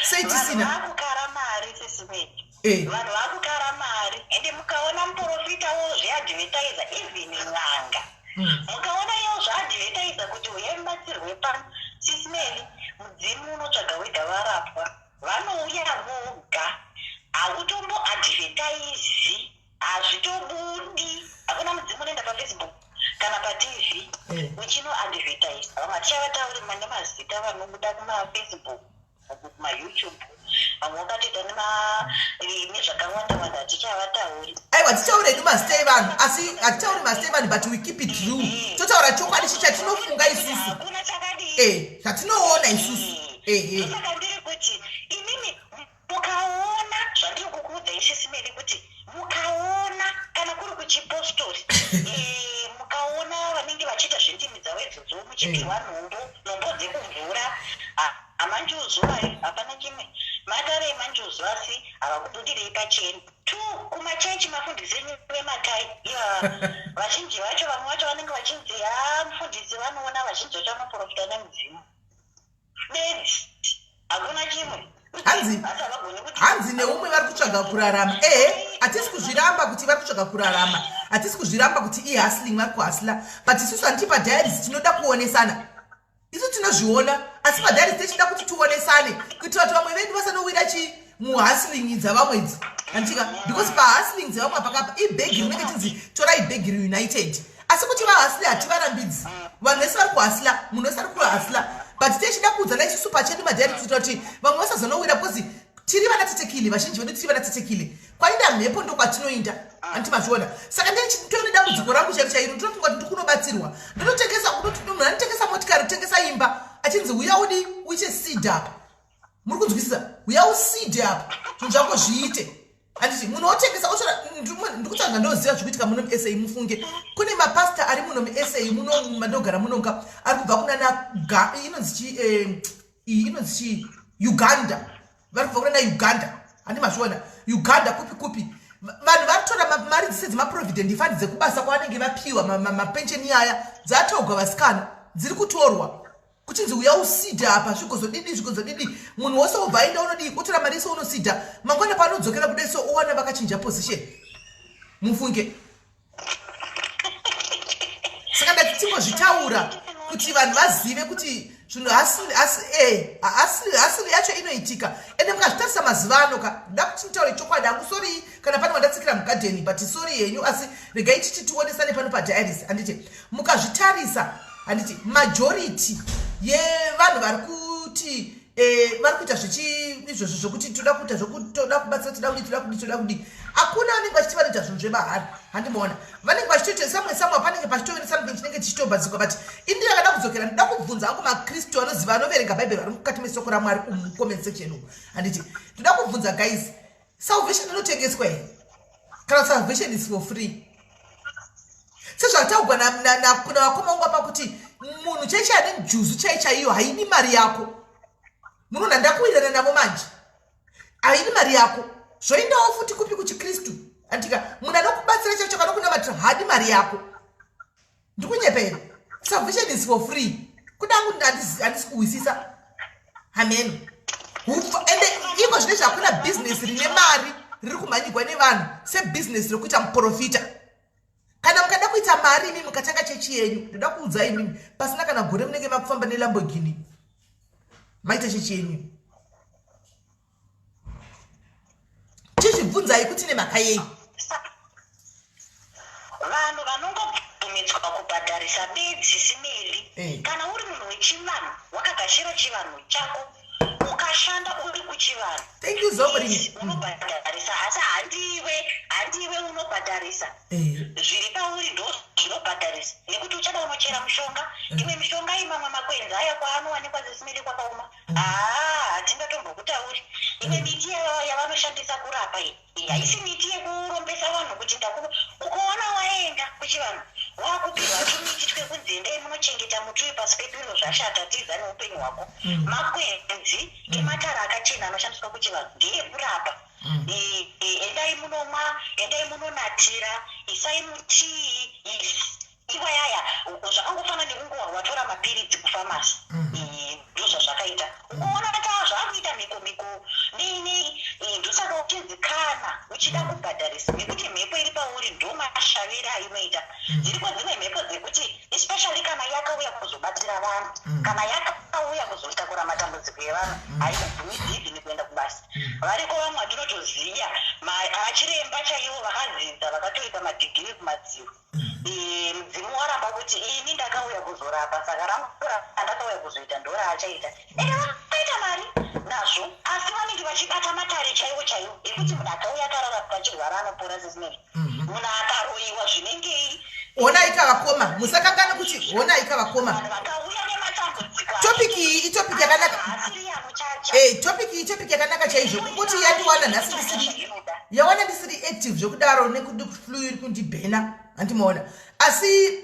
Sei tisina? Vakukara mari sesimeti. Vanhu vakukara mari, ende mukaona muprofita wozviadvertisa, even n'anga, mukaona iwo zvaadvertisa kuti uyai mubatsirwe pano, sisimeli, mudzimu unotsvaga wega varapwa, vanouya voga, hautomboadvertise, hazvitobudi. Hakuna mudzimu unoenda paFacebook kana paTV uchinoadvertisa. Vamwe hatichavatauri nemazita, vanobuda kumaFacebook, kumaYouTube. Vamwe vakatoita nezvakawanda wanda, hatichavatauri. Aiwa, tichaura hedu mazita evanhu, asi hatitauri mazita evanhu, but we keep it real. Totaura chokwadi chatinofunga isusu. Hakuna chakadii. Zvatinoona isusu, ehe. Saka ndiri kuti inini mukaona zvandiri kukuudza isisimeli, kuti mukaona kana kuri kuchipostori, mukaona vanenge vachiita zvendimi dzavo idzodzo, muchipirwa nhombo dzekumvura, hamanjuzu ayo, hapana chimwe matare emanjuzu, asi havakubudirei pachena. Two, kumachechi mafundisi enyu vematai ivava, vazhinji vacho, vamwe vacho vanenge vachinzi ha mufundisi vanoona, vazhinji vacho vanoprofita nemudzimu bedzi, hakuna chimwe. Asi havagoni kuti Hanzi neumwe vari kutsvaga kurarama. Ehe, hatisi kuzviramba kuti vari kutsvaga kurarama, hatisi kuzviramba kuti ihustling, vari kuhustla, but isusu handiti padiaries tinoda kuonesana. Isu tinozviona, asi padiaries techida kuti tionesane kuitira kuti vamwe vedu vasanowira chi muhustling dzavamwe idzi, handitika? Because pahustling dzevamwe apakapa ibhegi rinenge chinzi torai bhegi reunited, asi kuti vahustle hativarambidzi. Vanhu vese vari kuhustla, munhu wese ari kuhustla, but techida kuudzana isusu pachedu madiaries kuitira kuti vamwe vasazonowira, because tiri vana tetekile, vazhinji vedu tiri vana tetekile. Kwainda mhepo ndokwatinoinda, handiti mazviona? Saka nditoine dambudziko rangu chairo chairo, ndinofunga kuti ndikunobatsirwa, ndinotengesa, munhu anotengesa motikari, kutengesa imba, achinzi uya udi uite seed apa. Muri kunzwisisa? Uya useed apa, zvinhu zvako zviite, handiti? Munhu wotengesa otora. Ndikutsvaga, ndoziva zvikuitika muno muSA. Mufunge kune mapasta ari muno muSA muno mandogara munonga ari kubva kunana inonzi chi iyi inonzi chii, Uganda, vari kubva kunana Uganda, handi mazviona? Uganda kupi kupi, vanhu vari kutora mari dzise dzemaprovident fund dzekubasa kwavanenge vapiwa, mapensheni aya, dzatogwa vasikana, dziri kutorwa kuchinzi uya useeda apa, zvigozodidi zvigozodidi. Munhu wose wobva aenda unodii, otora mari yese unoseeda. Mangwana paanodzokera kudai so owana vakachinja position. Mufunge. Saka ndati tingozvitaura kuti vanhu vazive kuti zvinhu hustle yacho inoitika. Ende mukazvitarisa mazuva ano ka, nda kuti nditaure chokwadi hangu, sorry kana pane wandatsikira mugadheni, but sorry henyu, asi regai titi tionesane pano padiaries, handiti? Mukazvitarisa, handiti majority yevanhu vari kuti vari kuita zvichi izvozvo zvokuti toda kuita zvokutoda kubatsira, toda kudii, toda kudii, toda kudii, hakuna vanenge vachiti vanoita zvinhu zvemahara, handimaona? Vanenge vachitoita samwe samwe, panenge pachitove nesomething chinenge chichitobhadzikwa. But ini ndakada kudzokera, ndoda kubvunza hangu makristu anoziva, anoverenga Bhaibheri, vari mukati mesoko raMwari umu comment section umu, handiti? Ndoda kubvunza guys, salvation inotengeswa here, kana salvation is for free, sezvataugwa navakoma vangu apa kuti munhu chaicho ane njuzu chai chaiyo haidi mari yako? Munoona, ndakuwirirana navo manje, haidi mari yako. Zvoendawo futi kupi? Kuchikristu, andika? Munhu anokubatsira chaicho kana kunamatira haadi mari yako. Ndikunyepa here? Salvation is for free. Kudangu handisi kuhwisisa hameno. Ende iko zvinezvi hakuna bhizinesi rine mari riri kumhanyigwa nevanhu sebhizinesi rekuita muprofita. Kana mukada kuita mari imi mukatanga chechi yenyu, ndoda kuudza imimi, pasina kana gore munenge makufamba neLamborghini. Maita chechi yenyu, chizvibvunzai kuti nemhaka yei? Vanhu vanongobvumidzwa kubhadharisa bedzi simeli kana uri munhu wechivanhu, wakagashira chivanhu chako, ukashanda uri kuchivanhu. Thank you, Zobrini. Unobhadharisa, asi handiwe unobhadharisa. Zviri pauri ndo zvinobhadharisa, nekuti uchada unochera mushonga, imwe mishonga iyi, mamwe makwenzi aya kwaanowanikwa sesimeli kwakaoma, haa, hatingatombokutauri. Imwe miti yavanoshandisa kurapa iyi haisi miti yekurombesa vanhu kuti ndaku ukaona waenda kuchivanhu wakupirwa tumiti twekunzi endai munochengeta muti uyu pasi pepilo, zvashata, tiza neupenyu hwako. Makwenzi ematara akachena anoshandiswa kuchivanhu ndeekurapa. Endai munomwa, endai munonatira, isai mutii. Iwayaya zvakangofanana nekungowa watora mapiritsi kufamasi, ndozvazvakaita. Ukaona ta zvakuita mhiko mhiko nei nei, ndosaka uchinzi kana uchida kubhadharisa, nekuti mhepo iri pauri ndo mashaviri ainoita. Dziriko dzimwe mhepo dzekuti especially kana yakauya kuzobatira vanhu, kana yakauya kuzotakura matambudziko evanhu, haikubvumidzi even kuenda kubasa. Variko vamwe vatinotoziva, vachiremba chaivo vakadzidza, vakatoita madhigiri kumadziro. Mudzimu waramba kuti ini ndakauya kuzorapa, saka rangu randakauya kuzoita ndoraachaita, ende vakaita mari. Nazvo asi vanenge vachibata matare chaiwo chaiwo ekuti munhu akauya akarara pachirwara anopora sesinei. Munhu akaroyiwa zvinengei. Honai ka vakoma, musakangane kuti honai ka vakoma. Vanhu vakauya nematambudziko Topic iyi itopic yakanaka. Haasiri yamuchacha. Eh, topic iyi topic yakanaka chaizvo. Kungoti yandiwana nhasi ndisiri yawana ndisiri active zvekudaro nekuti flu iri kundibhena handimaona. Asi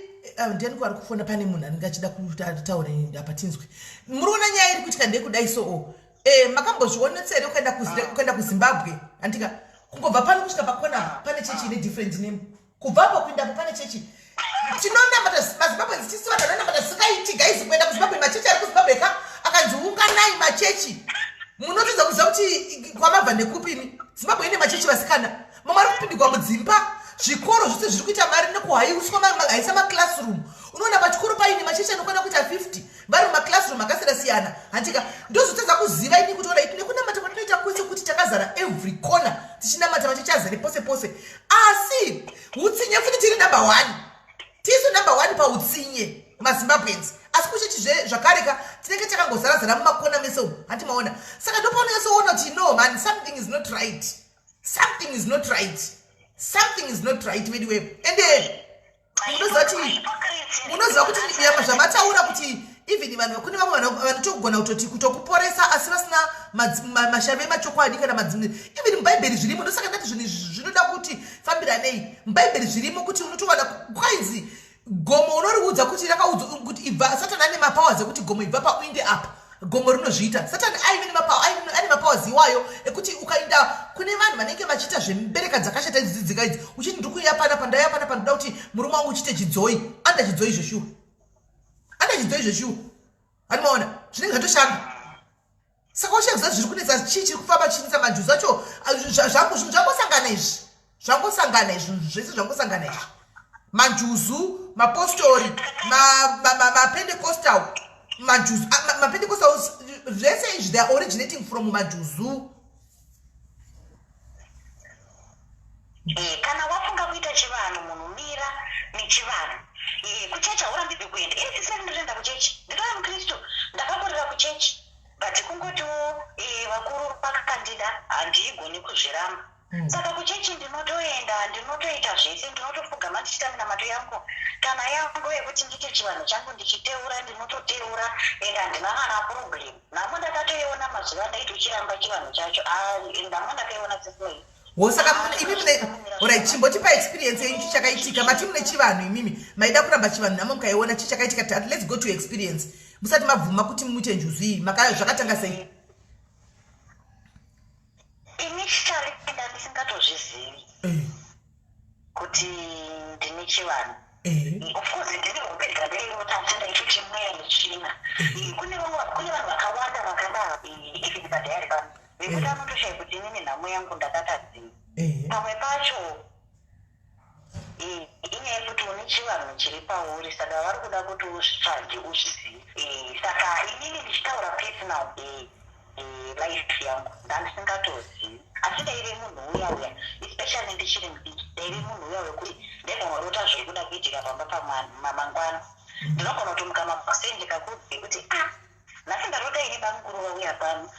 ndiani ko ari kufona pane munhu anenge achida kutaura apa tinzwe. Muri kuona nyaya iri kuitika ndeyekudai so oh. Eh, makambozvionetsa here kuenda kuenda kuZimbabwe handika kungobva pano kusvika pakona pane chechi ine different name. Kubva apo kuenda apo pane chechi. Tinonamata maZimbabwe tisu vanhu vanonamata zvisingaiti guys kuenda kuZimbabwe machechi ari kuZimbabwe ka akanzi unganai machechi. Munotodza kuziva kuti kwamabva ndekupi imi. Zimbabwe ine machechi vasikana. Mamwe ari kupindigwa mudzimba. Zvikoro zvose zviri kuita mari nekuhaiuswa haisa maclassroom. Unoona pachikoro paine machechi anokwana kuita 50 vari mumaclassroom akasiyana siyana handika ndozotadza kuziva ini kuti orit nekunamata kwatinoita kwese kuti takazara every corner tichinamata machechi azere pose pose asi utsinye futi tiri number one tisu number one pautsinye mazimbabweans asi kuchechi zvakare ka tinenge takangozarazara mumakona mese umu hanti maona saka ndopaunonyatsoona kuti no man something is not right something is not right something is not right veduwe ende munoziva kuti munoziva kuti zvamataura kuti even vanhu kune vamwe vanhu vanotogona kutoti kutokuporesa asi vasina mashavi emachokwadi kana madzimwe even mubhaibheri zvirimo ndosaka ndati zvinhu izvi zvinoda kuti fambiranei mubhaibheri zvirimo kuti unotowana kwainzi gomo unoriudza kuti rakaudzwa kuti ibva satani ane mapowers ekuti gomo ibva pauinde apa gomo rinozviita satani aive nemapower ane mapowers iwayo ekuti ukaenda kune vanhu vanenge vachiita zvembereka dzakashata idzi dzika idzi uchiti ndiri kuuya panapa ndauya panapa ndoda kuti murume wangu uchiite chidzoi anoda chidzoi zveshuwa anoda chidzoi zveshuwa anomaona zvinenge zvatoshanda saka ushakuziva zviri kunetsa chii chiri kufamba chichinetsa manjuzu acho zvangu zvinhu zvangosangana izvi zvangosangana izvi zvinhu zvese zvangosangana izvi manjuzu mapostori mapentecostal manjuzu mapentecostal zvese izvi they are originating from manjuzu Eh, kana wafunga kuita chivanhu munhu mira nechivanhu eh, kuchechi haurambidzi kuenda ini siseri ndinoenda kuchechi ndinova mukristu ndakakurira kuchechi but kungotiwo eh, vakuru vakandida handiigoni kuzviramba mm. Saka kuchechi ndinotoenda ndinotoita zvese ndinotopfugama ndichiita minamato yangu kana yangu yekuti ndiite chivanhu changu ndichiteura ndinototeura and handina kana problem nhamo ndakatoiona mazuva andaiti uchiramba chivanhu chacho ah, nhamo ndakaiona sesinei Wo saka imi mune orit chimbotipa experience yenyu chichakaitika mati mune chivanhu imimi maida kuramba chivanhu nhamo mukaiona chichakaitika tati let's go to experience musati mabvuma kuti muite njuzu iyi zvakatanga sei initially ndandisingatozvizivi eh. kuti ndine chivanhu eh. Of course ndine hope dzandairota asi ndaitoti mweya netsvina eh. Kune vanhu vakawanda vakadaro even padhayari pano vekuti anotoshaya kuti inini nhamo yangu ndakatadzei pamwe pacho inyaya yekuti une chivanhu chiri pauri saka vari kuda kuti uzvitsvage uzvizive saka inini ndichitaura personal life yangu ndandisingatozivi asi ndaive munhu uya uya especially ndichiri mudiki ndaive munhu uya wekuti ndaigona kurota zviri kuda kuitika pamba pamangwana ndinogona kutomuka makuseni ndikakuudze kuti ah nhasi ndarota ini bamukuru vauya pano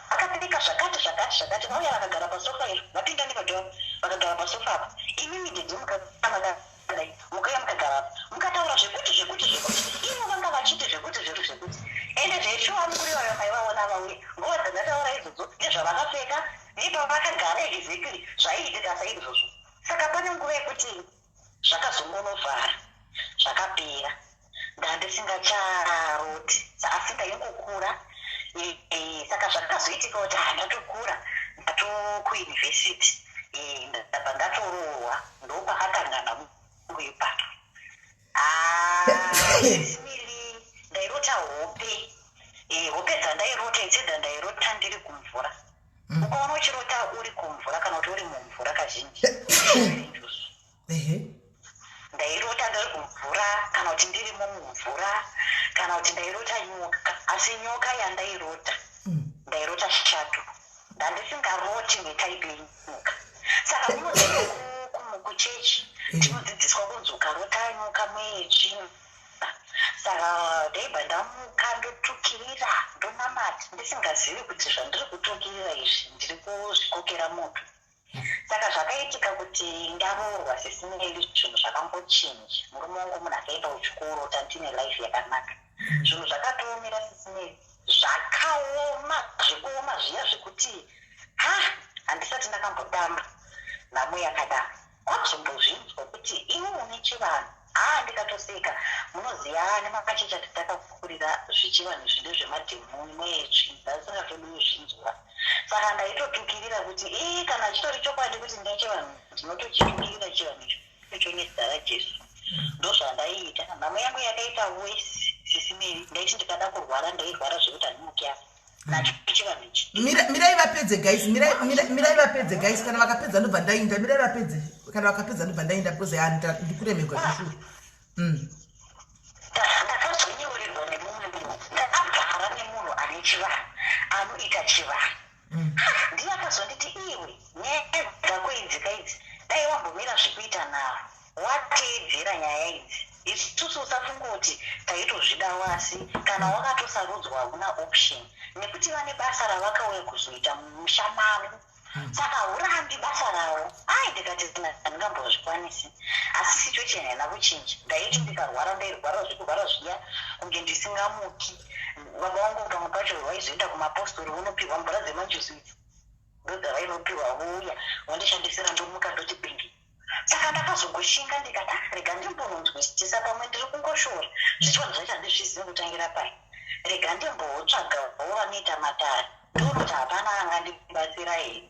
vakapfeka zvakati zvakati zvakati vauya vakagara pasofa iro vapinda nepadhoo vakagara pasofa apa imimi dhedhi mukadai mukauya mukagara apa mukataura zvekuti zvekuti zvekuti ivo vanga vachiti zvekuti zvekuti zvekuti ende zveshuwa mukuru ivayo maivaona vauya nguva dzandataura idzodzo nezvavakapfeka nepavakagara exactly zvaiitika saizvozvo saka pane nguva yekuti zvakazongonovhara zvakapera ndandisingacharoti asi ndaingokura saka zvakazoitika kuti handatokura ndatokuuniversity ndabva ndatoroorwa ndopakatanga nhangu ipapo simili ndairota hope hope dzandairota idzi dzandairota ndiri kumvura mm. Ukaona uchirota uri kumvura kana kuti uri mumvura kazhinji ndairota ndiri kumvura kana kuti ndirimo mumvura kana kuti ndairota nyoka asi nyoka yandairota mm. Ndairota shato ndandisingaroti netaipi yenyoka saka munoziva kuchechi tinodzidziswa kunzi ukarota nyoka mweyetsvina. Saka ndaibva ndamuka ndotukirira ndonamata ndisingazivi kuti zvandiri kutukirira izvi ndiri kuzvikokera moto. Saka zvakaitika kuti ndaroorwa sisinei zvinhu zvakangochinja. Murume wangu munhu akaenda kuchikoro tandine life yakanaka. Zvinhu zvakatoomera sisinei zvakaoma zvekuoma zviya zvekuti ha handisati ndakambotamba nhamo yakadaro. Kwakuzombozvinzwa kuti iwe une chivanhu haa ndikatoseka munoziva nemachechi atakakurira zvechivanhu izvi ndezvemadhemoni mwetsvi ndasingatodi kuzvinzwa saka ndaitotukirira kuti ii kana chitori chokwadi kuti ndechivanhu ndinotochitukirira chivanhu icho nezita rajesu ndozvandaiita nhamo yangu yakaita wesi sisimeri ndaiti ndikada kurwara ndairwara zvekuti handimuki apa Mirai vapedze guys, mirai vapedze guys, kana vakapedza ndobva ndainda. Mirai vapedze, kana vakapedza ndobva ndainda because ndikuremerwa zvishuru. Ndakazonyorerwa nemumwe munhu, ndakagara nemunhu ane chivanhu, anoita chivanhu. Ndiye akazonditi iwe nyaya dzako idzi ka idzi dai wambomira zvekuita navo wateedzera nyaya idzi isusu usafunga kuti taitozvidawo asi kana wakatosarudzwa hauna option nekuti vane basa ravakauya kuzoita mumusha mavo saka haurambi basa ravo ai ndikati handingambozvikwanisi asi situation haina kuchinja ndaiti ndikarwara ndairwara zvekurwara zviya kunge ndisingamuki baba vangu pamwe pacho vaizoenda kumapostori vonopihwa mvura dzemanjuzu idzi ndodzavainopiwa vouya vondishandisira ndomuka ndoti pingi saka ndakazongoshinga ndikati ah, rega ndimbononzwisisa pamwe ndiri kungoshora zvichivanhu zvacho handizvizivi kutangira pai rega ndimbotsvagawo vanoita matare ndonoti hapana angandibatsira here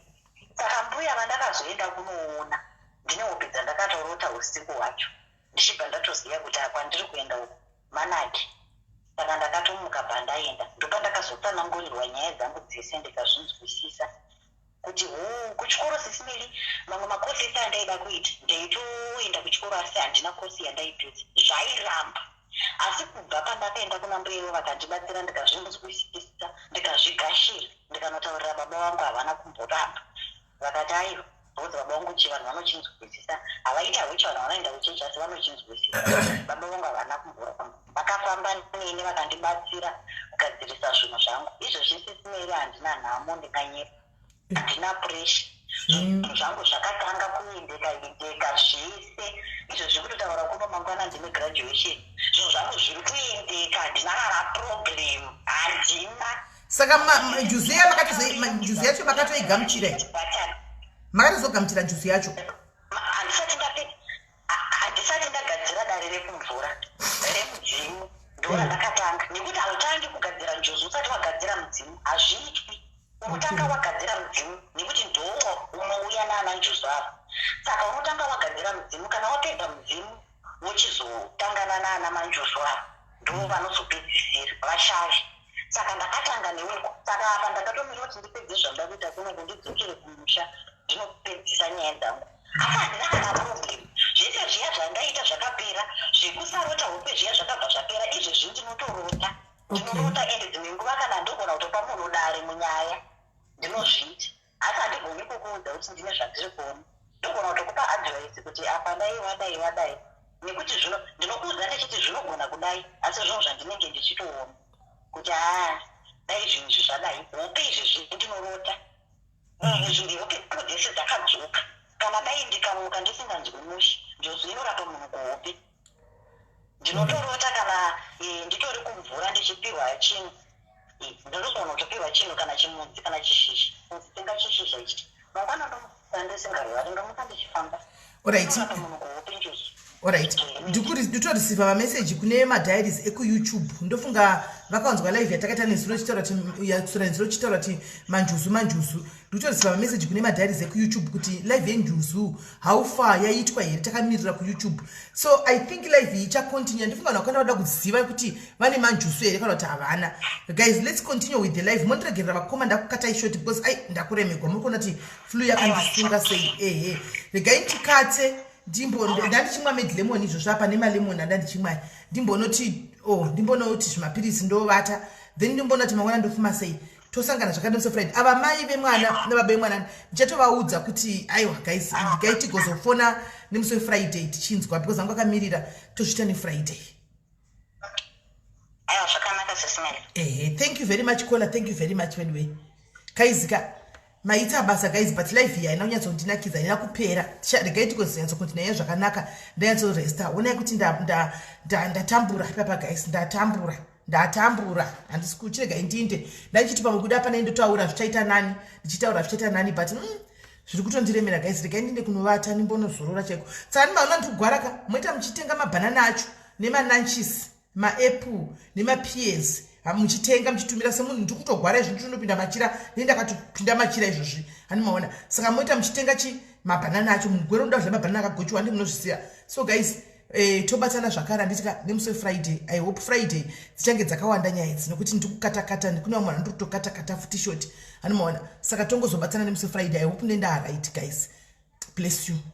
saka mbuya vandakazoenda kunoona ndine hope dzandakatorota usiku hwacho ndichibva ndatoziva kuti akwandiri kuenda uku manake saka ndakatomuka bvandaenda ndopandakazotsanangurirwa nyaya dzangu dzese ndikazvinzwisisa kuti huu kuchikoro sisimeli mamwe makosi ese andaida kuita ndaitoenda kuchikoro asi handina kosi yandaipedza zvairamba asi kubva pandakaenda kuna mbuya vakandibatsira ndikazvinzwisisa ndikazvigashira ndikanotaurira baba vangu havana kumboramba vakati aiwa because baba vangu chivanhu vanochinzwisisa havaiti havo chivanhu vanoenda kuchechi asi vanochinzwisisa baba vangu havana kumboramba vakafamba neni vakandibatsira kugadzirisa zvinhu zvangu izvozvi sisimeri handina nhamo ndinganyepa handina puresha zvinhu zvangu zvakatanga kuendeka endeka zvese izvozvi kutotaura kuno mangwana ndine graduation zvinhu zvangu zviri kuendeka handina kana problem handina saka njuzu iya njuzu yacho makatoigamuchira makatozogamuchira njuzu yacho handisati ndagadzira dare rekumvura remudzimu ndorandakatanga nekuti hautangi kugadzira njuzu usati wagadzira mudzimu hazviitwi unotanga wagadzira mudzimu nekuti ndoo unouya naana njuzu ava saka unotanga wagadzira mudzimu kana wapedza mudzimu wochizotangana naana manjuzu ava ndoo vanozopedzisira vashavi saka ndakatanga neuko saka apa ndakatomira kuti ndipedze zvandida kuita kuno kundidzokere kumusha ndinopedzisa nyaya dzangu asi handina kana problem zvese zviya zvandaita zvakapera zvekusarota hope zviya zvakabva zvapera izvezvi ndinotorota ndinorota ende dzimwe nguva kana ndogona kutopa munhu dare munyaya ndinozviita asi handigoni kukuudza kuti ndine zvandiri kuona ndogona kutokupa advice kuti apa dai wadai wadai nekuti zvino ndinokuudza ndichiti zvinogona kudai asi zvinhu zvandinenge ndichitoona kuti haa dai zvinhu izvi zvadai hope izvezvi ndinorota izvi hope dzangu dzese dzakadzoka kana dai ndikamuka ndisinganzwi mushe njozi inorapa munhu kuhope ndinotorota kana nditori kumvura ndichipiwa chinhu ndinogona kutopiwa chinhu kana chimudzi kana chishizha tenga chishizha ichi mangwana ndomuka ndisingarwari ndomuka ndichifamba Alright. munhu kuhope njuzu Alright. Ndikutorisiva mameseji kune madiaries ekuyoutube ndofunga vakawanzwa live yatakaita nezuro chitaura kuti yatsura nezuro chitaura kuti manjuzu manjuzu ndikutorisiva mameseji kune madiaries ekuyoutube kuti live yenjuzu how far yaitwa here takamirira kuyoutube so i think live iyi ichacontinue ndifunga vanhu vakawanda vada kuziva kuti vane manjuzu here kana kuti havana guys let's continue with the live mondiregerera vakoma ndakukatai short because ai ndakuremegwa muri kuona kuti flu yakandisunga sei ehe regai ndikatse ndimbo ndandichimwa made lemon izvozvo apa nemalemon andandichimwa ndimbonoti oh ndimbonoti zvimapirisi ndovata then ndimbonoti mangwana ndofuma sei tosangana zvakadai musi friday ava mai vemwana nababa vemwana ndichatovaudza kuti aiwa guys gai tigozofona nemusi wefriday tichinzwa because angu akamirira tozviita nefriday. Aiwa, zvakanaka, Sesimele. Ehe, thank you very much, caller. Thank you very much. Anyway guys ka, maita basa guys, but life iyi haina kunyatsondinakidza, haina kupera. Regai tikozonyatsokontinue zvakanaka, ndanyatsoresta. Onai kuti ndatambura ipapa guys, ndatambura, ndatambura. Handisi kuchiregai ndinde ndaichiti pamwe kuda pana indotaura zvichaita nani, ndichitaura zvichaita nani, but zviri kutondiremera guys. Regai ndinde kunovata, ndimbonozorora chaiko. Saka ndimaona ndikugwara ka. Moita muchitenga mabhanana acho nemananchisi, maapple nemapears, muchitenga muchitumira. Semunhu ndiri kutogwara izvi, nditinopinda machira, nendakatopinda machira izvozvi, handimaona. Saka moita muchitenga chi mabhanana acho. Mugwere unoda kudya mabhanana akagochiwa, handi munozvisiya. So guys, tobatana zvakare, handitika, nemusi weFriday. I hope Friday dzichange dzakawanda nyaya idzi, nokuti ndiri kukatakata, kune vamwe vanhu ndiri kutokatakata futi short, handimaona. Saka tongozobatana nemusi weFriday. I hope nenda right guys. Bless you.